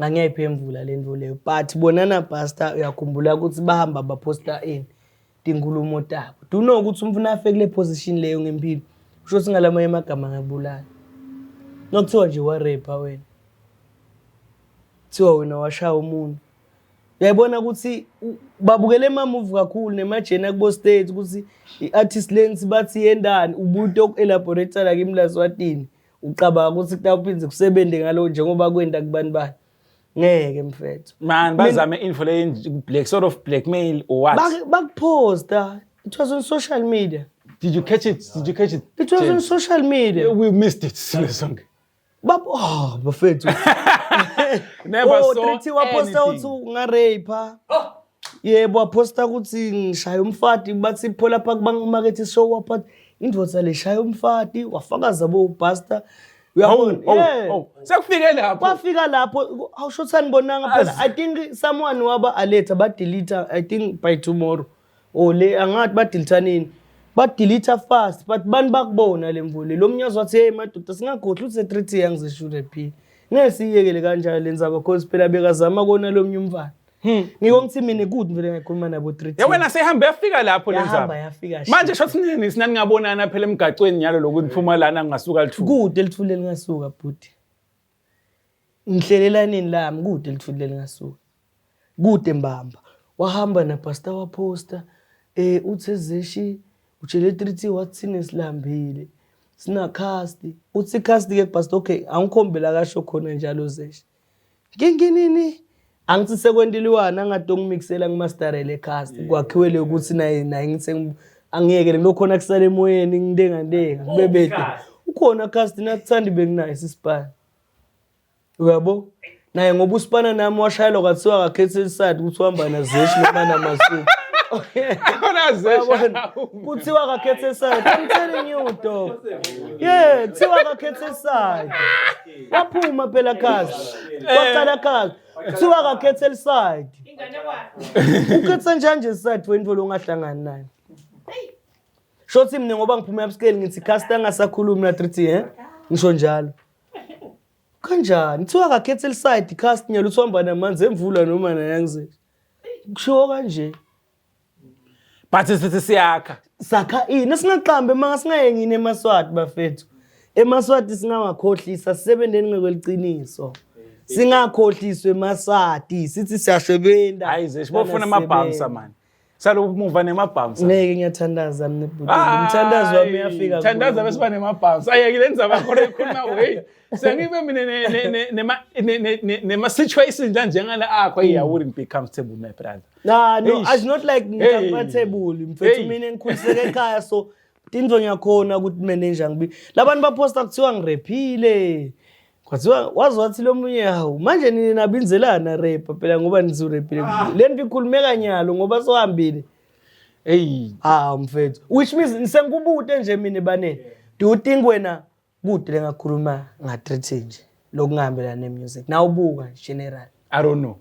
ngangiyayiphendvula le nto leyo. But bonana pastor, uyakhumbula ukuthi bahamba baphosta ini, tinkulumo tabo. Do you know ukuthi umfuna afike kule position leyo ngempilo, kusho ukuthi ngalamanye amagama ngakubulala nokuthiwa nje warepa wena, kuthiwa wena washaya umuntu. Uyayibona ukuthi babukele ema-movie kakhulu nemajeni akubo state ukuthi i-artist lensi bathi yendani ubuntu oku-elaborate la kimi laswatini. Ucabanga ukuthi kutawuphinde kusebente ngalo njengoba kwenta kubani bani? Ngeke, mfethu. Man, bazame info le black sort of blackmail or what? Bakuphosta, it was on social media. Did you catch it? Did you catch it? It was on James? social media. We missed it sonke. Bab, oh, bafethu. Never Oh, saw 3T waposta anything. uthi ungarape. Yebo, waposta ukuthi ngishaya umfati, bathi pho lapha kubangumakethe show, waphatha indvodza leshaya umfati, wafakaza bo pastor. Uyabona? Oh, Yeah. oh. Sekufike lapho. Kwafika lapho, awusho sanibonanga phela. I think someone waba aletha ba delete, I think by tomorrow or le, angathi ba delete nini, ba delete fast, but bani bakubona le mvule lo mnyazi wathi, hey madoda, singakhohlwa ukuthi 3T yangizishure phi, ngeke siyiyekele kanjalo le ndzaba, cause phela bekazama kona lo mnye umfana. Ngiko ngithi mina kude vele ngakhuluma nabo 3. Ya wena sehambe yafika lapho le Yahamba ndzaba. yafika. Manje shothi nini sinaningabonana phela emgacweni nyalo lokuthi phuma lana ngasuka lithuba. Kude lithule lingasuka bhuti. Ngihlelelanini lami kude lithule lingasuka. Kude mbamba. Wahamba na pastor waposta uthe zeshi utshele 3T wathi thina silambile. Sina cast. Uthi cast ke pastor, okay, angikhombela kasho khona njalo zeshi. Nginginini angithi sekwentiliwana angatongimixela ngimasterele cast kwakhiwe le ukuthi naye naye ngithi angiyekele ngilokhona kusala emoyeni ngindenga ndenga kubebede ukhona cast nakuthandi benginaye sisipana uyabo naye ngoba usipana nami washayelwa kwathiwa akakhethe iside ukuthi uhamba nazeshi noma namasuku. Khona Uyabona? zesha. Kuthiwa akakhethe iside. I'm telling you, dog, yeah, kuthiwa akakhethe iside. Waphuma phela cast, kwaqala cast, kuthiwa akakhethe iside. Ukhetha njani nje iside for into longahlangani nayo? Shothi mina ngoba ngiphume upscale ngithi cast angasakhulumi na 3T ngisho njalo kanjani kuthiwa akakhethe iside cast nyalo uthi uhamba namanzi emvula noma nayangizeli kushiwo kanje. But sithi siyakha. Sakha ini singaqambe manga singayengini emaswati bafethu, emaswati singawakhohlisa sisebenteni ngekweliciniso, singakhohliswa emaswati sithi siyashebenta. Hayi zeshi bofuna amabhamsa man. Saloku muva nemabhamsa. Ngeke, ngiyathandaza mina bhuti, umthandazo wami uyafika. Thandaza bese ba nemabhamsa. Ayeke le ndzaba khona ikhuluma hey. Sengibe mina nema situations la njengala akho, hey, I wouldn't be comfortable, my brother. Nah, no, Eish. it's not like Hey. comfortable. Mfethu Hey. mina ngikhuliseke ekhaya so tintfo ngiyakhona ukuthi manager ngibi. Labantu baposta kuthiwa ngirephile. Kwathiwa wazi wathi lo munye hawu manje nini nabinzelana rape phela ngoba nithi-raphile. Le nto ikhulumeka nyalo ngoba sohambile. Hey. Ah mfethu, which means sengikubute nje mina banene. Do you think wena kude lengakhuluma nga-3 nje lokungahambelana ne-music? Nawubuka general. I don't know.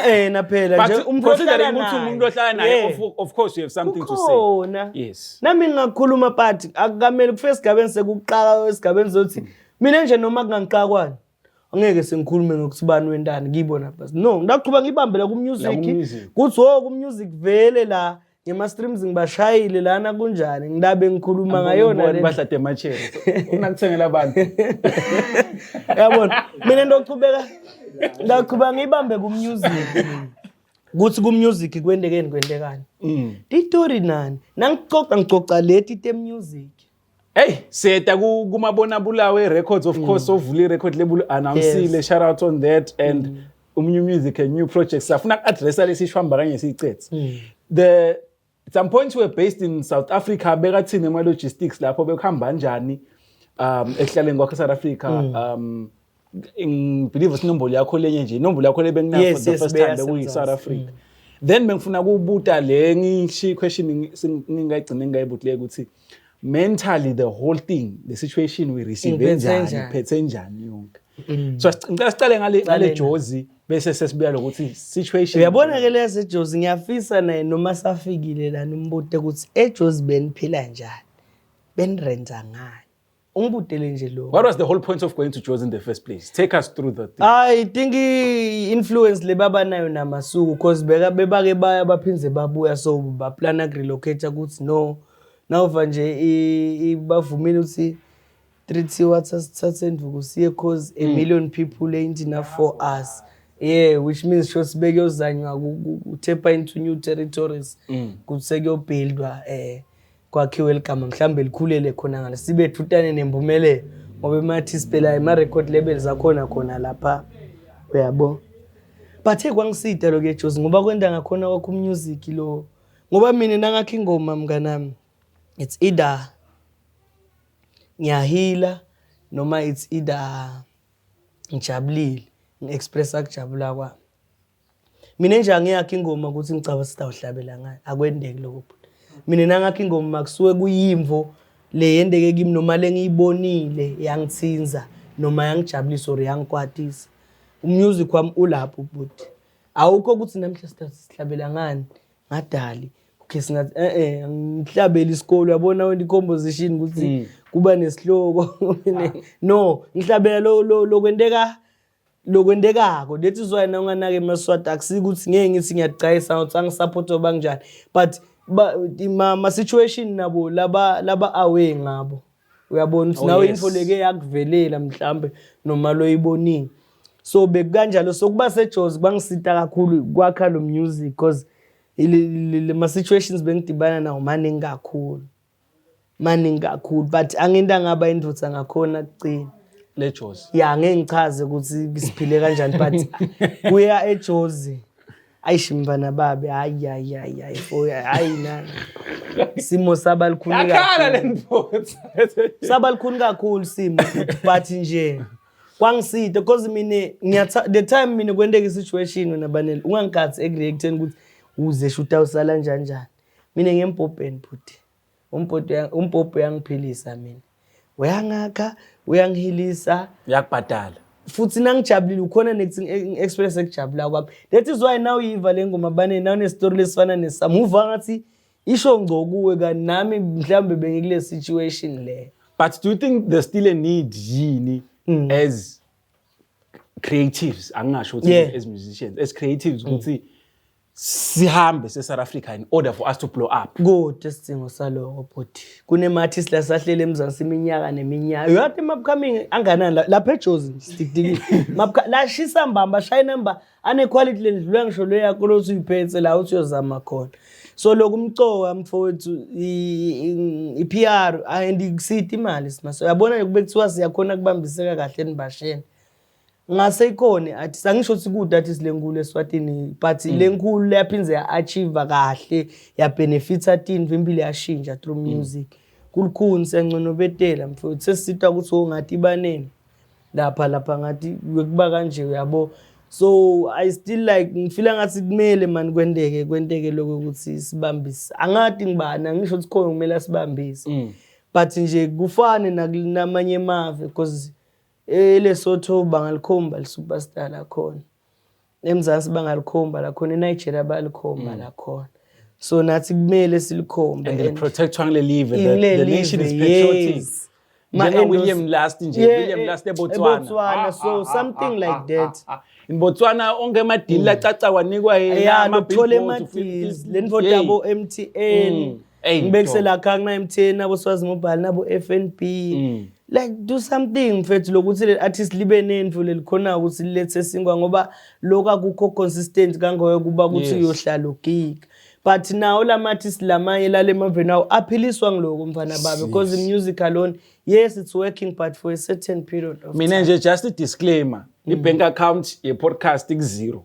Eh na phela But nje umuntu considering ohlala ukuthi naye. umuntu ohlala naye, of course you have something to say. Kukhona. Yes. Nami ngingakhuluma but akukamele kufike esigabeni sekuqaka esigabeni sokuthi mina nje noma kungangiqakwani angeke sengikhulume ngokuthi bani wentani kuyibona basi, no, ngidaqhuba ngibambe la La ku-music ku-music. kuthi wo ku-music vele la ngema-streams ngibashayile lana kunjani ngilabe ngikhuluma ngayona le. Bahlade emacheri. Unakuthengela abantu. Yabona mina ndochubeka ndaqhuba ngiyibambe ku-music kuthi ku-music kwendekeni kwendekani titori nani nangicoca ngicoca leti te-music. Hey, siyeta kumabona bulawe records, of course ovula i-record label announceile. Shout out on that and new music and new projects. Safuna ku-addressa lesi shwamba kanye siyicethe. The at some point we were based in South Africa, bekathini ema logistics lapho, bekuhamba kanjani ekuhlaleni kwakho eSouth Africa? Ngibelieve sinombolo yakho lenye nje, inombolo yakho lebenginayo for the first time bekuyi South Beyasemzansi. Africa. Then bengifuna ukubuta le ngisho question ngingayigcina ngingayibutile ukuthi mentally the whole thing, the situation we receive Ingiphethe njani, njani? iphethe njani yonke. So ngicela sicale ngale Cale. Jozi bese sesibuya lokuthi situation. Uyabona ke leya sejozi ngiyafisa naye noma safikile lana umbute ukuthi ejozi beniphila njani, benirenta ngani, ungibutele nje lo. What was the whole point of going to Jozi in the first place? Take us through the thing. I think i-influence le babanayo namasuku cause beka bebake baya baphindze babuya so baplana kurelocate ukuthi no nawuva nje bavumile ukuthi 3T wathi asithathe enduku siye cause a million people ain't enough for us, yeah, which means sho sibekuyozanywa ku-tap into new territories kuthi sekuyobuildwa kwakhiwe ligama mhlawumbe likhulele khona ngale sibe thutane nempumelelo ngoba emathi phela ema-record labels akhona khona lapha uyabo. But hey, kwangisida lokho ejozi ngoba kwenda ngakhona kwakho umusic lo ngoba mina nangakho ingoma mnganami it's either ngiyahila noma it's either ngijabulile ngi-expressa kujabula kwami. Mina nje angiyakho ingoma ukuthi ngicaba sitawuhlabela ngayo, akwendeki lokho bhuti. Mina nangakho ingoma kusuke kuyimvo le yendeke kimi noma le ngiyibonile yangithinza noma yangijabulisa or yangikwatisa. Umusic wami ulapho bhuti, awukho ukuthi namhla sihlabela ngani ngadali. Okay, singathi ngihlabela isikolo uyabona wena i-composition ukuthi kuba nesihloko, no, ngihlabela lo lokwenteka. Lokwentekako, that is why nawunganaka emaswati, akusikuthi ngeke ngithi ngiyacayisa ukuthi angisupport oba kanjani, but ma situation nabo laba aware ngabo, uyabona ukuthi nawe info leke yakuvelela mhlambe noma loyibonile. So bekukanjalo, so kuba seJozi kwangisita kakhulu kwakha lo music, because ma situations bengidibana nawo maningi kakhulu, maningi kakhulu, but angento ngaba indvodza ngakhona kucina. Le Jozi. Ya, ngeke ngichaze ukuthi siphile kanjani, but kuya eJozi, ayishi mfana babe, hayi hayi hayi hayi, for hayi na simo saba likhulu Yakhala le kakhulu. ndvodza. Saba likhulu kakhulu simo, but nje kwangisida because mina the time mina kwenteka i-situation, wena banele ungangigathi ekureacteni ukuthi uze shuta usala njani njani. Mina ngembhobheni bhuti, umbhobho uyangiphilisa mina, uyangakha, uyangihilisa. Yakubhadala. Futhi nangijabulile ukhona nethi ngi-express ekujabula kwami. That is why now uyiva le ngoma bane naw nestori lesifana nesami, uva ngathi isho ngco kuwe, kanti nami mhlawumbe bengikule situation le. But do you think there's still a need yini as creatives, angingasho ukuthi as musicians, as creatives, ukuthi sihambe se-South Africa in order for us to blow up? Kodwa isidingo saloko bhuti, kunema-artist lasahlele eMzansi iminyaka neminyaka. Uyathi ma-upcoming anganani lapha eJozi sidikidikile, lashisa mbamba, shaya inamba, ane-quality lendlula ngisho le yakho lothi uyiphethe la uthi uyozama khona. So lokhu umcoka mfowethu, i-PR and kusida imali simase, uyabona, kube kuthiwa siyakhona kubambiseka kahle enibasheni ngase ikhona athi angisho ukuthi kude athi silenkulu eSwatini, but lenkulu leyaphinze ya-achieve kahle, yabenefitha tintfo, impilo yashintsha through music. Kulukhuni, siyanconobetela mfowethu, sesisitwa ukuthi ongathi ibaneni lapha lapha ngathi kuba kanje, uyabo. So I still like ngifila ngathi kumele mani kwenteke lokho ukuthi sibambise. Angathi ngibani, angisho ukuthi khona kumele asibambise, but nje kufane nakumanye emave, because eLesotho bangalikhomba li-superstar lakhona, eMzansi bangalikhomba lakhona, eNigeria bayalikhomba lakhona, so nathi kumele silikhombe. And protectwa ngile live, the nation is patriotic. Ma Njenga William Last nje, William Last eBotswana. eBotswana, so something like that. In Botswana onke amadili lacaca wanikwa yena, Ya, ama-billboards, nokuthola ema-deals le nto yabo MTN. Ey, Ngibekise dog. la kuna MTN, nabo Swazi Mobile, nabo FNB. Like do something mfethu lokuthi le artist libe nendlu lelikhona ukuthi lilethe sinkwa, ngoba lokho akukho consistent kangoyo kuba ukuthi uyohlala ugig, but nawo lama artist lamanye lale maveni awo aphiliswa ngiloko mfana babe, because the music alone, yes, it's working, but for a certain period of Mina nje just a disclaimer, i-bank account ye-podcast iku-zero,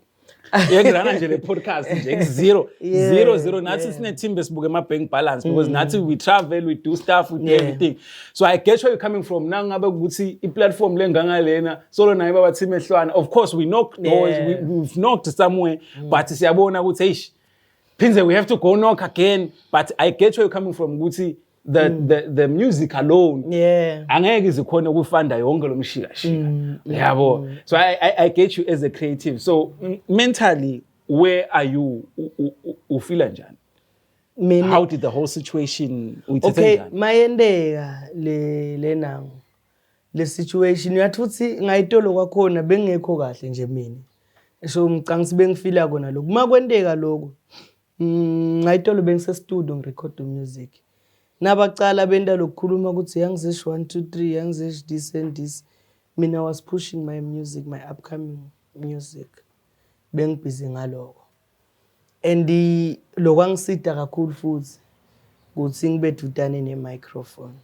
yekurana nje le podcast nje iku-zero, zero zero. Nathi sine-team besibuke ama-bank balance, because nathi we travel, we do stuff, we do everything, so I get where you're coming from. Nangabe ukuthi i-platform le ngangalena solo naye baba team ehlwana, of course we knock doors, we've knocked somewhere, but siyabona ukuthi eish, phinze we have to go knock again. But I get where you're coming from ukuthi the music alone angeke izikhona ukufanda yonke lo mshikashika, yabo. So I get you as a creative. So mentally, where are you? Ufila njani? Mina How did the whole situation, uyithethe njani? Mayendeka le lenango le situation, uyathi uthi ngayitolo kwakhona bengekho kahle nje mina, so ngicanga ukuthi bengifila kona lokhu makwenteka lokhu. Ngayitolo bengise studio ngirecord music, nabacala benta lokukhuluma ukuthi yangizish 1 2 3, yangizish this and this. Mina was pushing my music, my upcoming music, bengibhizi ngaloko, and lokwangisida kakhulu futhi ukuthi ngibe dudane ne-microphone,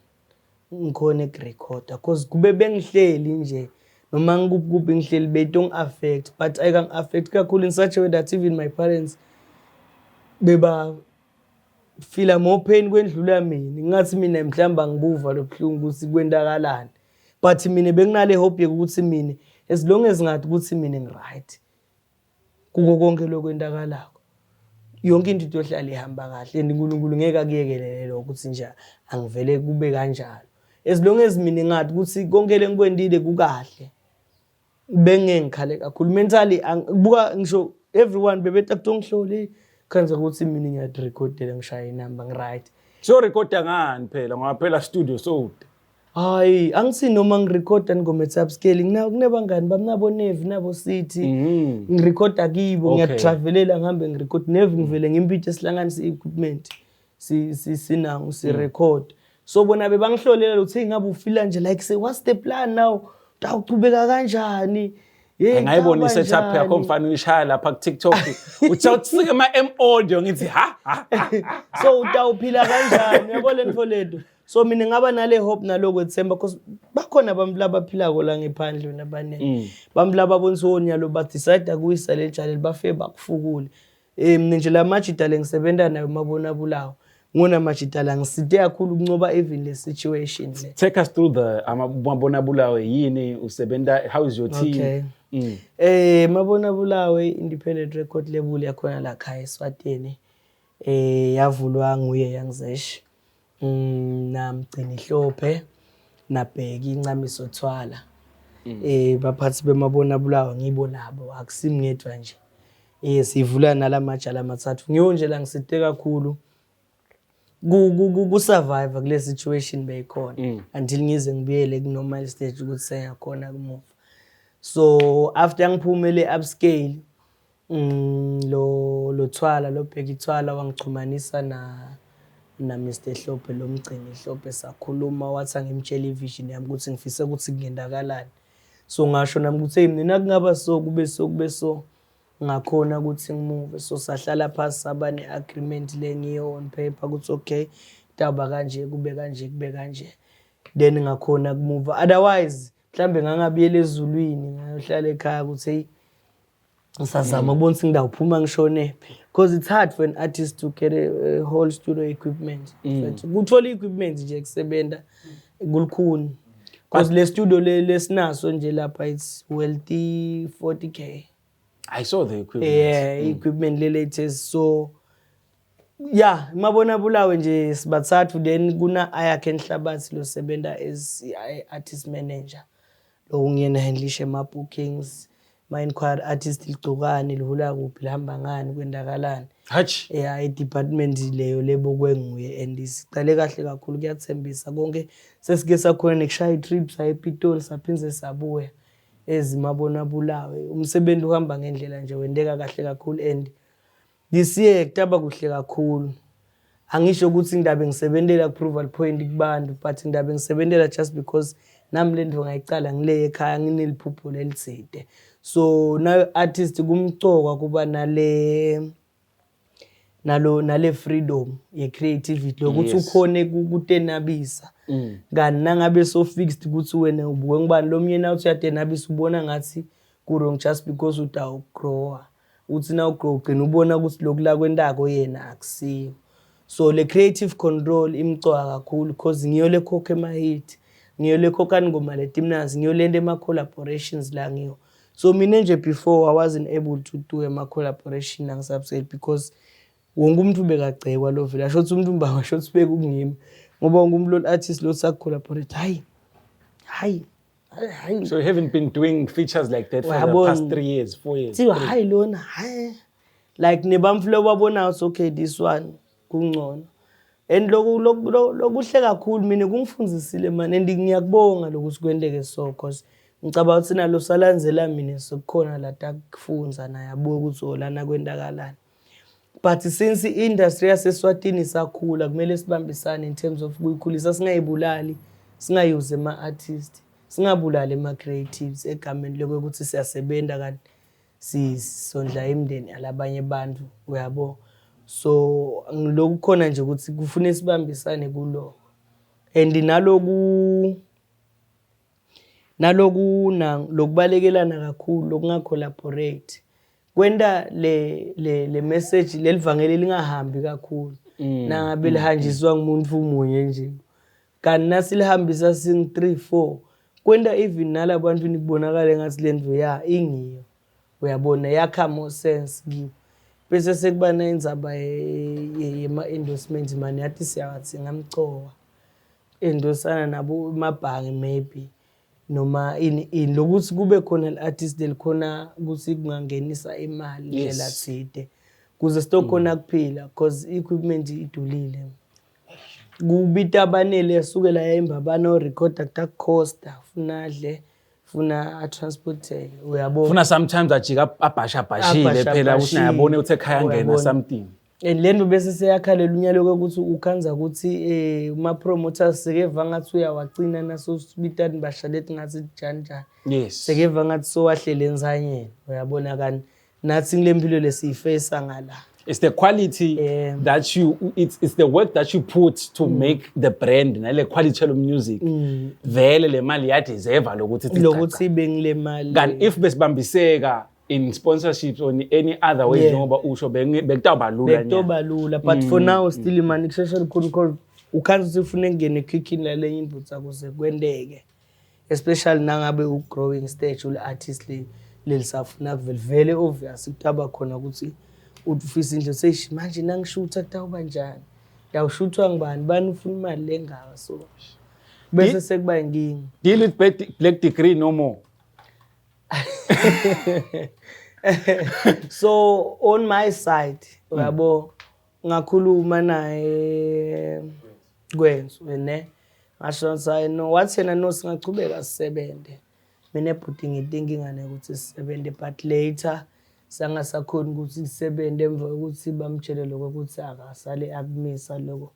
ngikhona ukurekhoda, cause kube bengihleli nje noma ngikuphi kuphi ngihleli beyitongi-affect, but ayikangi-affect kakhulu in such a way that even my parents beba feel more pain kwendlula mina. Ngathi mina mhlawumbe angibuva lo buhlungu ukuthi kwentakalani, but mina benginale hope yokuthi mina as long as ngathi ukuthi mina ngi-right kuko konke lokwentakalako, yonke into iyohlala ihamba kahle, and uNkulunkulu ngeke akuyekelele lokho ukuthi nje angivele kube kanjalo. As long as mina ngathi ukuthi konke lengikwendile kukahle, bengeke ngikhale kakhulu mentally. Buka ngisho everyone bebeta kutongihlole khanze ukuthi mina ngiyazirekhodela, ngishaya inamba, ngi-right. So recorda ngani phela, ngoba phela studio sold? Hayi, angithi noma ngirekhoda ngoma ethi upscaling kunebangani bami nabo Nevi nabo City. Ngirekhoda kibo. Ngiyatravelela, ngihambe ngirekhod Nevi, ngivele ngimpitshe, sihlanganise i-equipment, sinango sirecord. So bona bebangihlolela ukuthi, "Hey, ngabe ufila nje like, say, what's the plan now? Utawuchubeka kanjani?" Hey, Ngayibona kutawuba i-setup yakho, njani? mfana, uyishaya lapha ku-TikTok, uthi awutsike ama-M audio, ngithi ha ha ha. So utawuphila kanjani, uyabo le nto leto. So mina ngaba nale hope nalokwethemba, because bakhona abantu labaphilako la ngephandle wena abaningi, bantu lababonisa onyalo badecide kuyisa le jali, bafike bakufukule. Mina nje la majida le ngisebenza nayo mabona bulawo, ngona majida la ngisite kakhulu ukuncoba even le situation le. Take us through the Mabona Bulawe, yini usebenta, how is your team? Okay. Mabona Bulawe independent record label yakhona la khaya eSwatini. Yavulwa nguye Young Zesh. Namgcini Hlophe nabheki Incamiso Thwala. Baphathi bemabona Bulawe ngibo labo, akusimi ngedwa nje. Sivula nalamajala amathathu. Ngiyo nje la ngisite kakhulu ku survive kule situation beyikhona until ngize ngibuyele ku normal stage ukuthi sengiyakhona kumuva. So after ngiphumele upscale, lo Thwala, lo Bheki Thwala wangichumanisa na Mr Hlophe, lo mgcini Hlophe, sakhuluma, wathi angimtshele ivision yami ukuthi ngifisa ukuthi kungendakalani. So ngasho nami ukuthi, hey, mina kungaba so, kube so, kube so, ngakhona ukuthi ngimove. So sahlala phasi, saba ne-agreement le ngiyo on paper ukuthi okay, taba kanje, kube kanje, kube kanje, then ngakhona kumuva. Otherwise mhlambe ngangabuyela ezulwini, ngayohlala ekhaya ukuthi hey, ngisazama ukubona ukuthi ngidawuphuma ngishone, because it's hard for an artist to get a whole studio equipment. Kuthola i-equipment nje kusebenza kulukhuni, because le studio le lesinaso nje lapha, it's wealthy 40K. I saw the equipment. Yeah, equipment le latest. So yeah, mabona bulawe nje sibathathu, then kuna Ayakhe Nhlabathi lo sebenza as artist manager, lo ungiyena handlishe ama bookings, ma inquiry, artist ligcokani, lihula kuphi, lihamba ngani, kwendakalani. Hatch. Yeah, i-department leyo lebokwe nguye and sicale kahle kakhulu, kuyathembisa konke. Sesike sakhona nekushaya i-trip, saya ePitoli, saphindze sabuya ezimabona bulawe. Umsebenzi uhamba ngendlela nje, wendeka kahle kakhulu, and this year kutaba kuhle kakhulu. Angisho ukuthi ngidabe ngisebentela ku-prove point kubantu, but ngidabe ngisebentela just because nami le nto ngayicala ngile ekhaya, ngineliphupho lelitsite. So nayo artist kumcoka kuba nale nalo nale freedom ye-creativity lokuthi ukhone kutenabisa. Kanti nangabe so fixed ukuthi wena ubuke ngubani lo mnye, nawuthi uyatenabisa ubona ngathi ku-wrong just because utawugrowa, uthi na ugrow ugcina ubona ukuthi lokhu la kwentako yena akusiyo. So le creative control imcoka kakhulu, because ngiyo lekhokha ema-hit, ngiyo lekhokha ngoma letimnazi, ngiyo lento ema-collaborations la ngiyo. So mina nje before I wasn't able to do ema-collaboration nangisubsale because wonke umuntu bekagcekwa lo vele asho ukuthi umuntu mbanga asho ukuthi bekungimi, ngoba wonke umuntu lo artist lo sakucollaborate, hayi hayi hayi hayi. So you haven't been doing features like that for the Uyabona. past 3 years, 4 years? Kuthiwa Three. hayi lona hayi, like nebamflo babonayo ukuthi okay, this one kungcono, and lokuhle kakhulu mina kungifundisile man, and ngiyakubonga lokuthi kwenteke so, cause ngicabanga ukuthi nalo salandzela mina sekukhona la takufunza naye abuke ukuthi oh, lana kwendakalani. But since i-industry yaseSwatini isakhula, kumele sibambisane in terms of kuyikhulisa, singayibulali, singayuzi ema-artist, singabulali ema-creatives egameni lokuthi siyasebenza kanti sisondla imindeni yalabanye abantu, uyabo. So lokhu khona nje ukuthi kufune sibambisane kuloko, and naloku lokubalekelana kakhulu, lokunga-collaborate kwenta le message lelivangeli lingahambi kakhulu. Nangabe lihanjiswa ngumuntu munye nje, kanti nasilihambisa sing 3 4, kwenta even nalabantwini kubonakale ngathi le nto ya ingiyo, uyabona, yakha more sense kibo. Bese sekuba nendzaba yema-endorsement mani, yathi siyawathi ngamcoka endosana nabo emabhange maybe noma ini ini, lokuthi kube khona le-artist lelikhona ukuthi kungangenisa imali ndlela thide kuze sitokhona kuphila, cause i-equipment idulile. Kubita abanele yasukela yayimbabane orekhoda kutakukhosta funa adle, funa atransporteke, uyabo. Funa sometimes ajika abhasha abhashile phela ukuthi naye abone ukuthi ekhaya ngena Uyabona. something. And le nto bese seyakhalela unyalo ukuthi ukhanza ukuthi uma-promoters sekeva ngathi uyawagcina nasosibitani bashalethi ngathi njani njani. Sekeva ngathi sowahlele enzanyeni, uyabona, kani nathi kule mpilo lesiyifesa ngala. It's the quality that you it's the work that you put to make the brand nale quality yalo music. Vele le mali yadeserve lokuthi ithi Lokuthi ibe ngile mali. Kanti if besibambiseka in sponsorships or in any other way, njengoba usho, bekutawuba lula nyana. Bekutoba lula, but for now still imani kusheshe likhulu cause ukhanza ukuthi ufune kungene equickini lalenye indvodza kuze kwenteke, especially nangabe u-growing stage ule-artist lelisafuna kuvele vele obvious kutaba khona ukuthi ufisa indlu seyishi manje nangishutha kutawuba njani, ndawushuthwa ngibani, bani ufuna imali lengaka, so bese sekuba inkinga. Deal with Black Degree no more. So on my side, uyabo, ngakhuluma naye kwenzo ne ngasho ngathi hayi no, wathi yena no, singachubeka sisebenze, mina ebhuti ngide inkinga nekuthi sisebenze, but later sangasakhoni ukuthi sisebenze emva kokuthi bamtshele lokho ukuthi akasale akumisa lokho,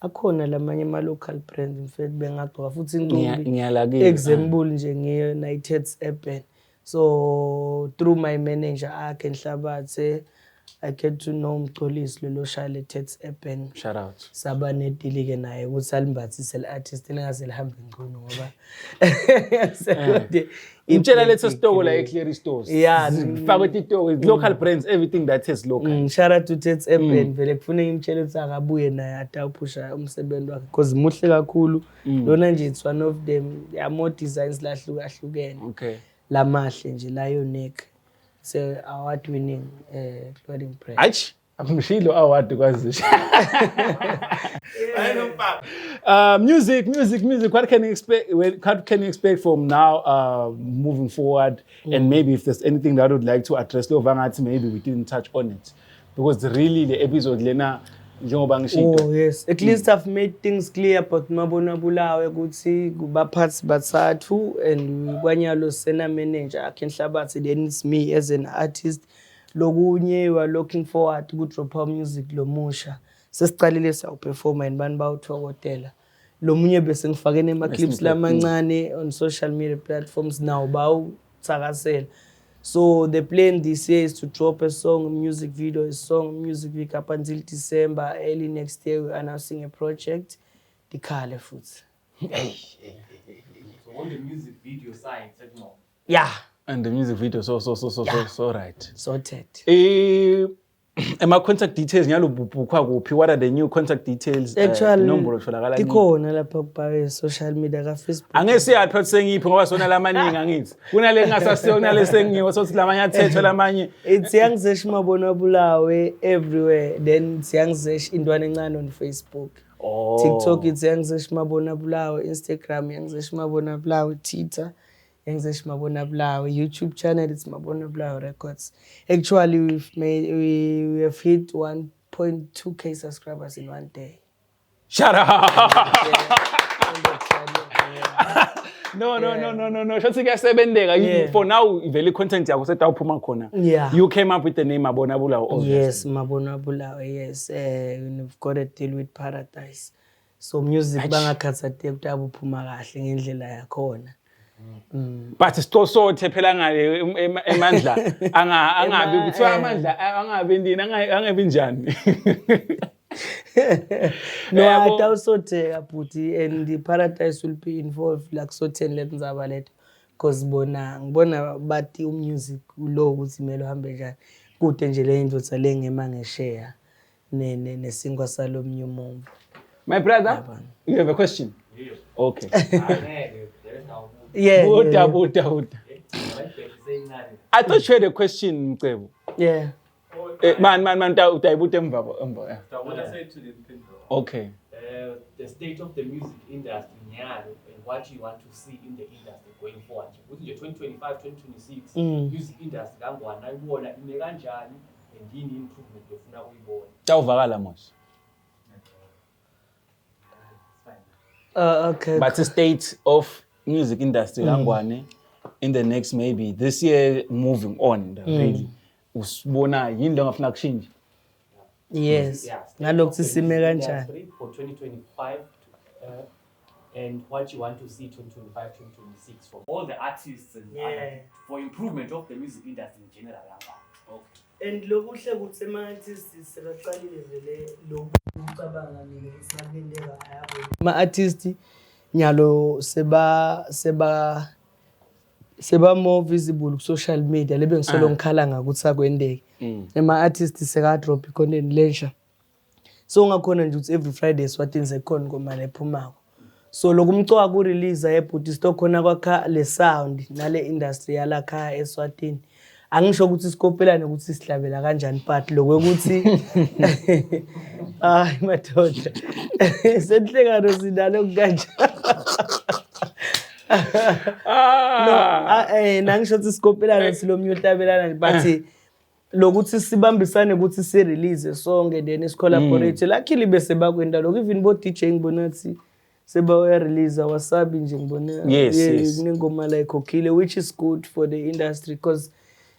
akhona lamanye ama-local brands mfethu bengagcoka futhi. Ngiyalakile. Example nje ngiyo United Urban. So through my manager akhe Nhlabathe, I get to know Mcolisi lolo shaya Tats Urban. Shout out. Saba nedili ke naye ukuthi alimbathise le-artist lingaze lihambe ngcono ngoba sekude. Ngitshela letho sitoko la e-Cleary Stores. Fakwe titoko, local brands, everything that is local. Shout out to Tats Urban, vele kufuneka ngimtshele ukuthi akabuye naye atawuphusha umsebenzi wakhe because muhle kakhulu lona nje. It's one of them, there are more designs lahlukahlukene lamahle nje la unique. It's a award winning clothing brand. Achi, angishilo award kwazi. Music, music, music. What can you expect? What can you expect from now, moving forward? And maybe if there's anything that I would like to address, lo vangathi maybe we didn't touch on it, because really the episode lena njengoba ngishilo. Oh yes, at least I've made things clear about Mabona Bulawe ukuthi kubaphathi bathathu and kwanyalo sena manager akhe Nhlabathi, then it's me as an artist. Lokunye, we are looking forward ku drop our music lomusha. Sesicalile siyawuperforma and bani bawuthokotela. Lomunye bese ngifake nema clips lamancane on social media platforms now bawuthakasela. So the plan this year is to drop a song, a music video, a song, music week up until December. Early next year, we're announcing a project. Dikhale futhi. So on the music video side, no. Yeah, And the music video so so so so so so right. Sorted. Ema contact details ngiyalubhukhwa kuphi? What are the new contact details? Actually, Inombolo tholakala nini? Tikhona lapha kubhale social media ka Facebook. Angeke siyathi phela sengiphi ngoba sona lamaningi angithi. Kunale ngingasasiyo kunale sengiwo sothi lamanye athethwe lamanye. It's Young Zesh Mabona Bulawe everywhere. Then it's Young Zesh Intwana Encane on Facebook. Oh. TikTok it's Young Zesh Mabona Bulawe, Instagram Young Zesh Mabona Bulawe, Twitter Young Zesh Mabona Bulawe, YouTube channel it's Mabona Bulawe Records. Actually we have hit 1.2K subscribers in one day. Shut up. On the channel, yeah. No. Shothi kuyasebenzeka. For now vele content yakho setawuphuma khona. You came up with the name Mabona Bulawe, obviously. Yes, Mabona Bulawe, yes. We've got a deal with Paradise. So music bangakhathatheki ukuthi abuphuma kahle ngendlela yakhona. But sitosothe phela ngale emandla anga angabi kuthiwa amandla angabi ndini angabi njani. No, Yabo. atawusotheka bhuti, and the Paradise will be involved like sotheni letindzaba leto because bona ngibona bathi umusic lo ukuthi kumele uhambe njani kude nje le ndvodza lengema ngesheya nesinkwa salomnye umuntu. My brother, you have a question? Yeah. Okay. Angeke, there is now. Buta, Yeah. buta, buta. I thought you had a question, Mcebo. Yeah. Man, man, man, utayibuta emva, yeah. I want to say to the people, Okay. The state of the music industry nyalo and what you want to see in the industry going forward. Ukuthi nje 2025, 2026, music industry kangwana ibona ime kanjani and yini improvement lofuna ukuyibona. Tawuvakala mos. Okay. But the state of music industry kaNgwane in the next, maybe this year moving on, really usibona yini le ngafuna kushintsha? Yes. Yeah, state Ngalokhu of the sisime music kanjani? industry for 2025 and what you want to see 2025, 2026 from all the artists and other, for improvement of the music industry in general. Okay. And lokuhle ukuthi ema-artist sebaqalile vele lokhu ukucabanga mina esakulendeka ayabo. Ama-artist nyalo seba more visible ku-social media lebe ngisolo ngikhala ngakuthi akwendeke. Ema-artist seka-drop i-content lensha. So ungakhona nje ukuthi every Friday eSwatini sekukhona ingoma lephumako. So lokumcoka ku-release yebhuti sitokhona kwakha le sound nale industry yalakhaya eSwatini. Angisho ukuthi sikopelane ukuthi sihlabela kanjani, but lokwekuthi hayi madoda, senhlekano sinalo kanjani. No, nangisho ukuthi sikopelane silomnye uhlabelana, but lokuthi sibambisane ukuthi si-release sonke, then si-collaborate. Luckily bese bakwenda lokho, even bo DJ ngibona ukuthi sebaya-release Wasabi nje ngibona. Kunengoma la ikhokhile, which is good for the industry because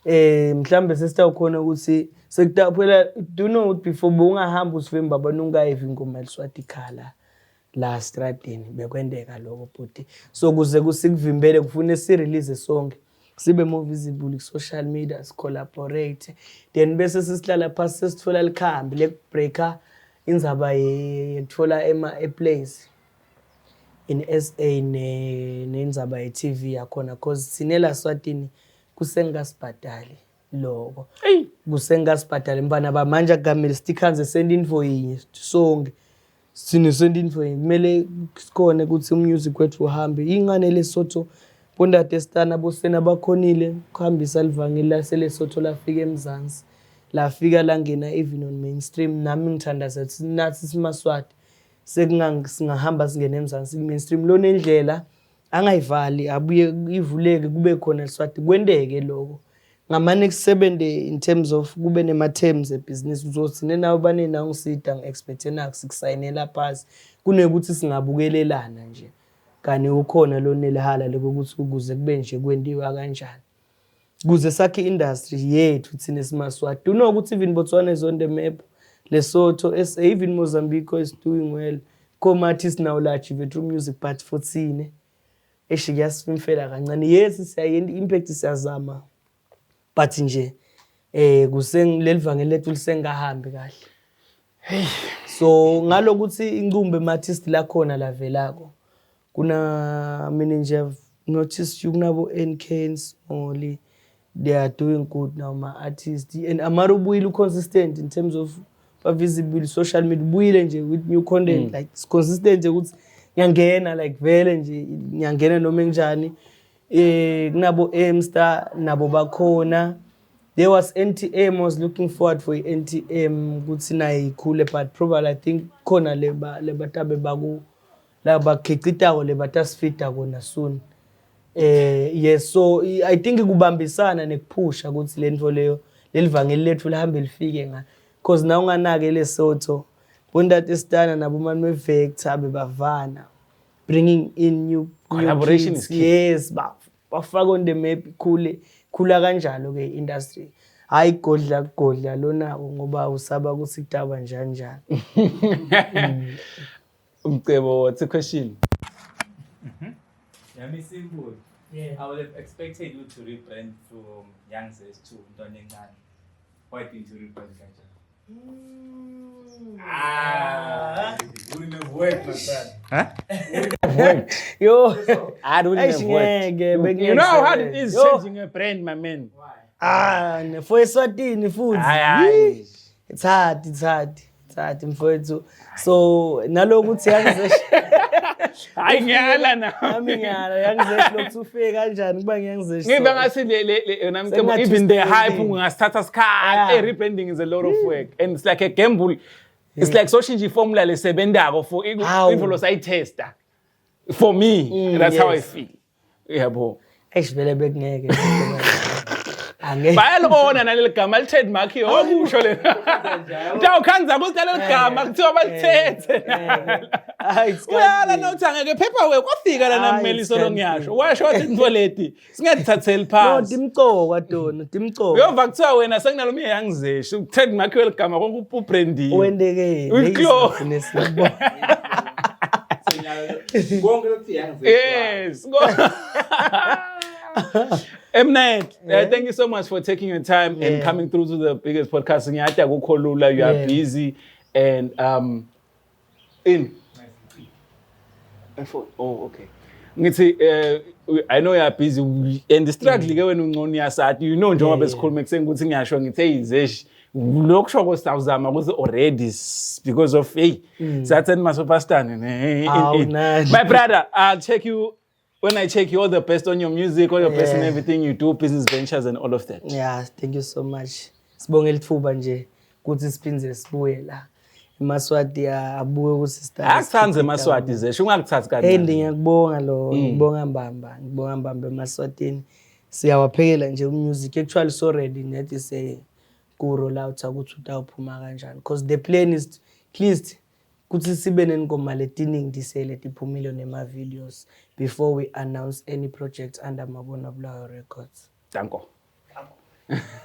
mhlambe sesitawukhona ukuthi sekuta phela, do you know ukuthi before bowungahamba usivimba abantu ungayivi ingoma eliswati ikhala la stradini, bekwendeka lokho bhuti. So kuze kusikuvimbele kufune si-release sonke, sibe more visible ku-social media, si-collaborate, then bese sesihlala phasi sesithola likhambi lekubreaka indzaba yekuthola ema-airplays in SA nendzaba ye-TV yakhona, cause thine la Swatini kusengasibhadali loko, kusengasibhadali mfana. Bamanje akukamele sitikhanze sente intfo yinye sonke, sine sente intfo yinye, kumele sikhone ukuthi umusic wethu uhambe. Ingane Lesotho bondade stana bosena bakhonile kuhambisa livangeli laseLesotho lafika eMzansi, lafika langena even on mainstream. Nami ngithandaza ukuthi nathi simaSwati singahamba singene eMzansi mainstream. Lona indlela angayivali, abuye ivuleke kube khona Swati, kwenteke lokho ngamane kusebente in terms of kube nema-terms ebhizinisi. Uzothi nenawe banenawo ngisida ngi-expecte naku sikusayinela phasi kunekuthi singabukelelana nje, kani ukhona lo nelihala lokuthi ukuze kube nje kwentiwa kanjani kuze sakhe i-industry yethu thina simaSwati. Do you know ukuthi even Botswana is on the map, Lesotho, SA, even Mozambique is doing well, koma-artists nawo la achieve through music, but for thine eish kuyasifimfela kancane. Yes, siyayenta impact, siyazama, but nje leli vangeli lethu lisengahambi kahle. So ngalokuthi incumbi ema-artist lakhona lavelako kuna mina nje I've noticed you kunabo NK Smalley, they are doing good now ma-artist, and Amara ubuyile, consistent in terms of ba-visible social media, ubuyile nje with new content, like it's consistent nje ukuthi ngiyangena, like vele nje ngiyangena noma enjani. Kunabo M-Star nabo bakhona. There was NTM, I was looking forward for i-NTM ukuthi nayo ikhule, but probably I think khona leba lebatabe baku la bakhicitako lebatasifida kona soon. Yes, so I think kubambisana nekuphusha ukuthi lento leyo lelivangeli lethu lihambe lifike nga, because na unganake Lesotho bontate Stana nabo Malume Vector bebavana bringing in new Collaboration kids. Is key. Yes, ba bafaka on the map, ikhule khula kanjalo ke industry, hayi godla godla lona ngoba usaba ukuthi kutaba njani njani. Umcebo, what's the question? Yami simple. Yeah. I would have expected you to rebrand from Young Zest to Ntwana Encane. Why didn't you rebrand kanjani? Ah, it wouldn't have worked, my friend. Huh? Yo. I wouldn't Eish, have worked. ngeke, You know how hard it is Yo. changing a brand, my man. Ah, for eSwatini futhi. Hayi, hayi. It's hard, it's hard. It's hard mfowethu. So nalokuthi yangizesh Hayi, ngiyala na. Nami ngiyala yangizesh lokhu ufike kanjani kuba ngiyangizesh. Ngiba ngathi le yona Mcebo, Sengathi even the standing. hype ungasithatha isikhathi. Rebranding is a lot of work and it's like a gamble. It's like soshintsha iformula lesebentako for Hawu. info losayitesta. For me, that's how I feel. Yabo. Eish, vele bekungeke. Angeke. Bayalibona naleli gama li-trademark okusho lena. Utawukhanza ukuthi naleli gama kuthiwa balithethe. Hayi, it's Uyala kanti. nokuthi angeke paperwork kwafika lana Hayi, mmeli it's solo kanti. ngiyasho. Washo wathi into leti singatithatheli No, phansi. timcoka tona, timcoka. Uyova kuthiwa wena sekunalo yangizeshi trademark weligama konke ubrandiwe. Wendeke. Uyiklo. Konke lokhu Young Zesh. Yes. Go. Mnet, thank you so much for taking your time and coming through to the biggest podcast. Ngiyati akukho lula, you are busy and in iPhone. Oh, okay. Ngithi I know you are busy and the struggle ke wena ungcono uyasathi njengoba besikhuluma ekuseni ukuthi ngiyasho ngithi hey Zesh, lokho ko sawuzama ukuthi already because of hey sathi ma-superstar ne. Awu, nani. My brother, I'll check you when I check you. All the best on your music, all your best in everything you do, business ventures and all of that. Yeah, thank you so much. Sibonge lithuba nje ukuthi siphindze sibuye la. EmaSwati abuke ukuthi sister. Akuthanda emaSwati, Zesh, ungakuthathi Hey, kancane. Ngiyakubonga lo, ngibonga mbamba, ngibonga mbamba emaSwatini. Siyawaphekela nje music. Actually so ready nethi say ku roll out ukuthi utawuphuma kanjani because the plan is at least kuthi sibe nengoma letiningi disele tiphumile nema videos before we announce any project under Mabona Bulawayo Records. Danko.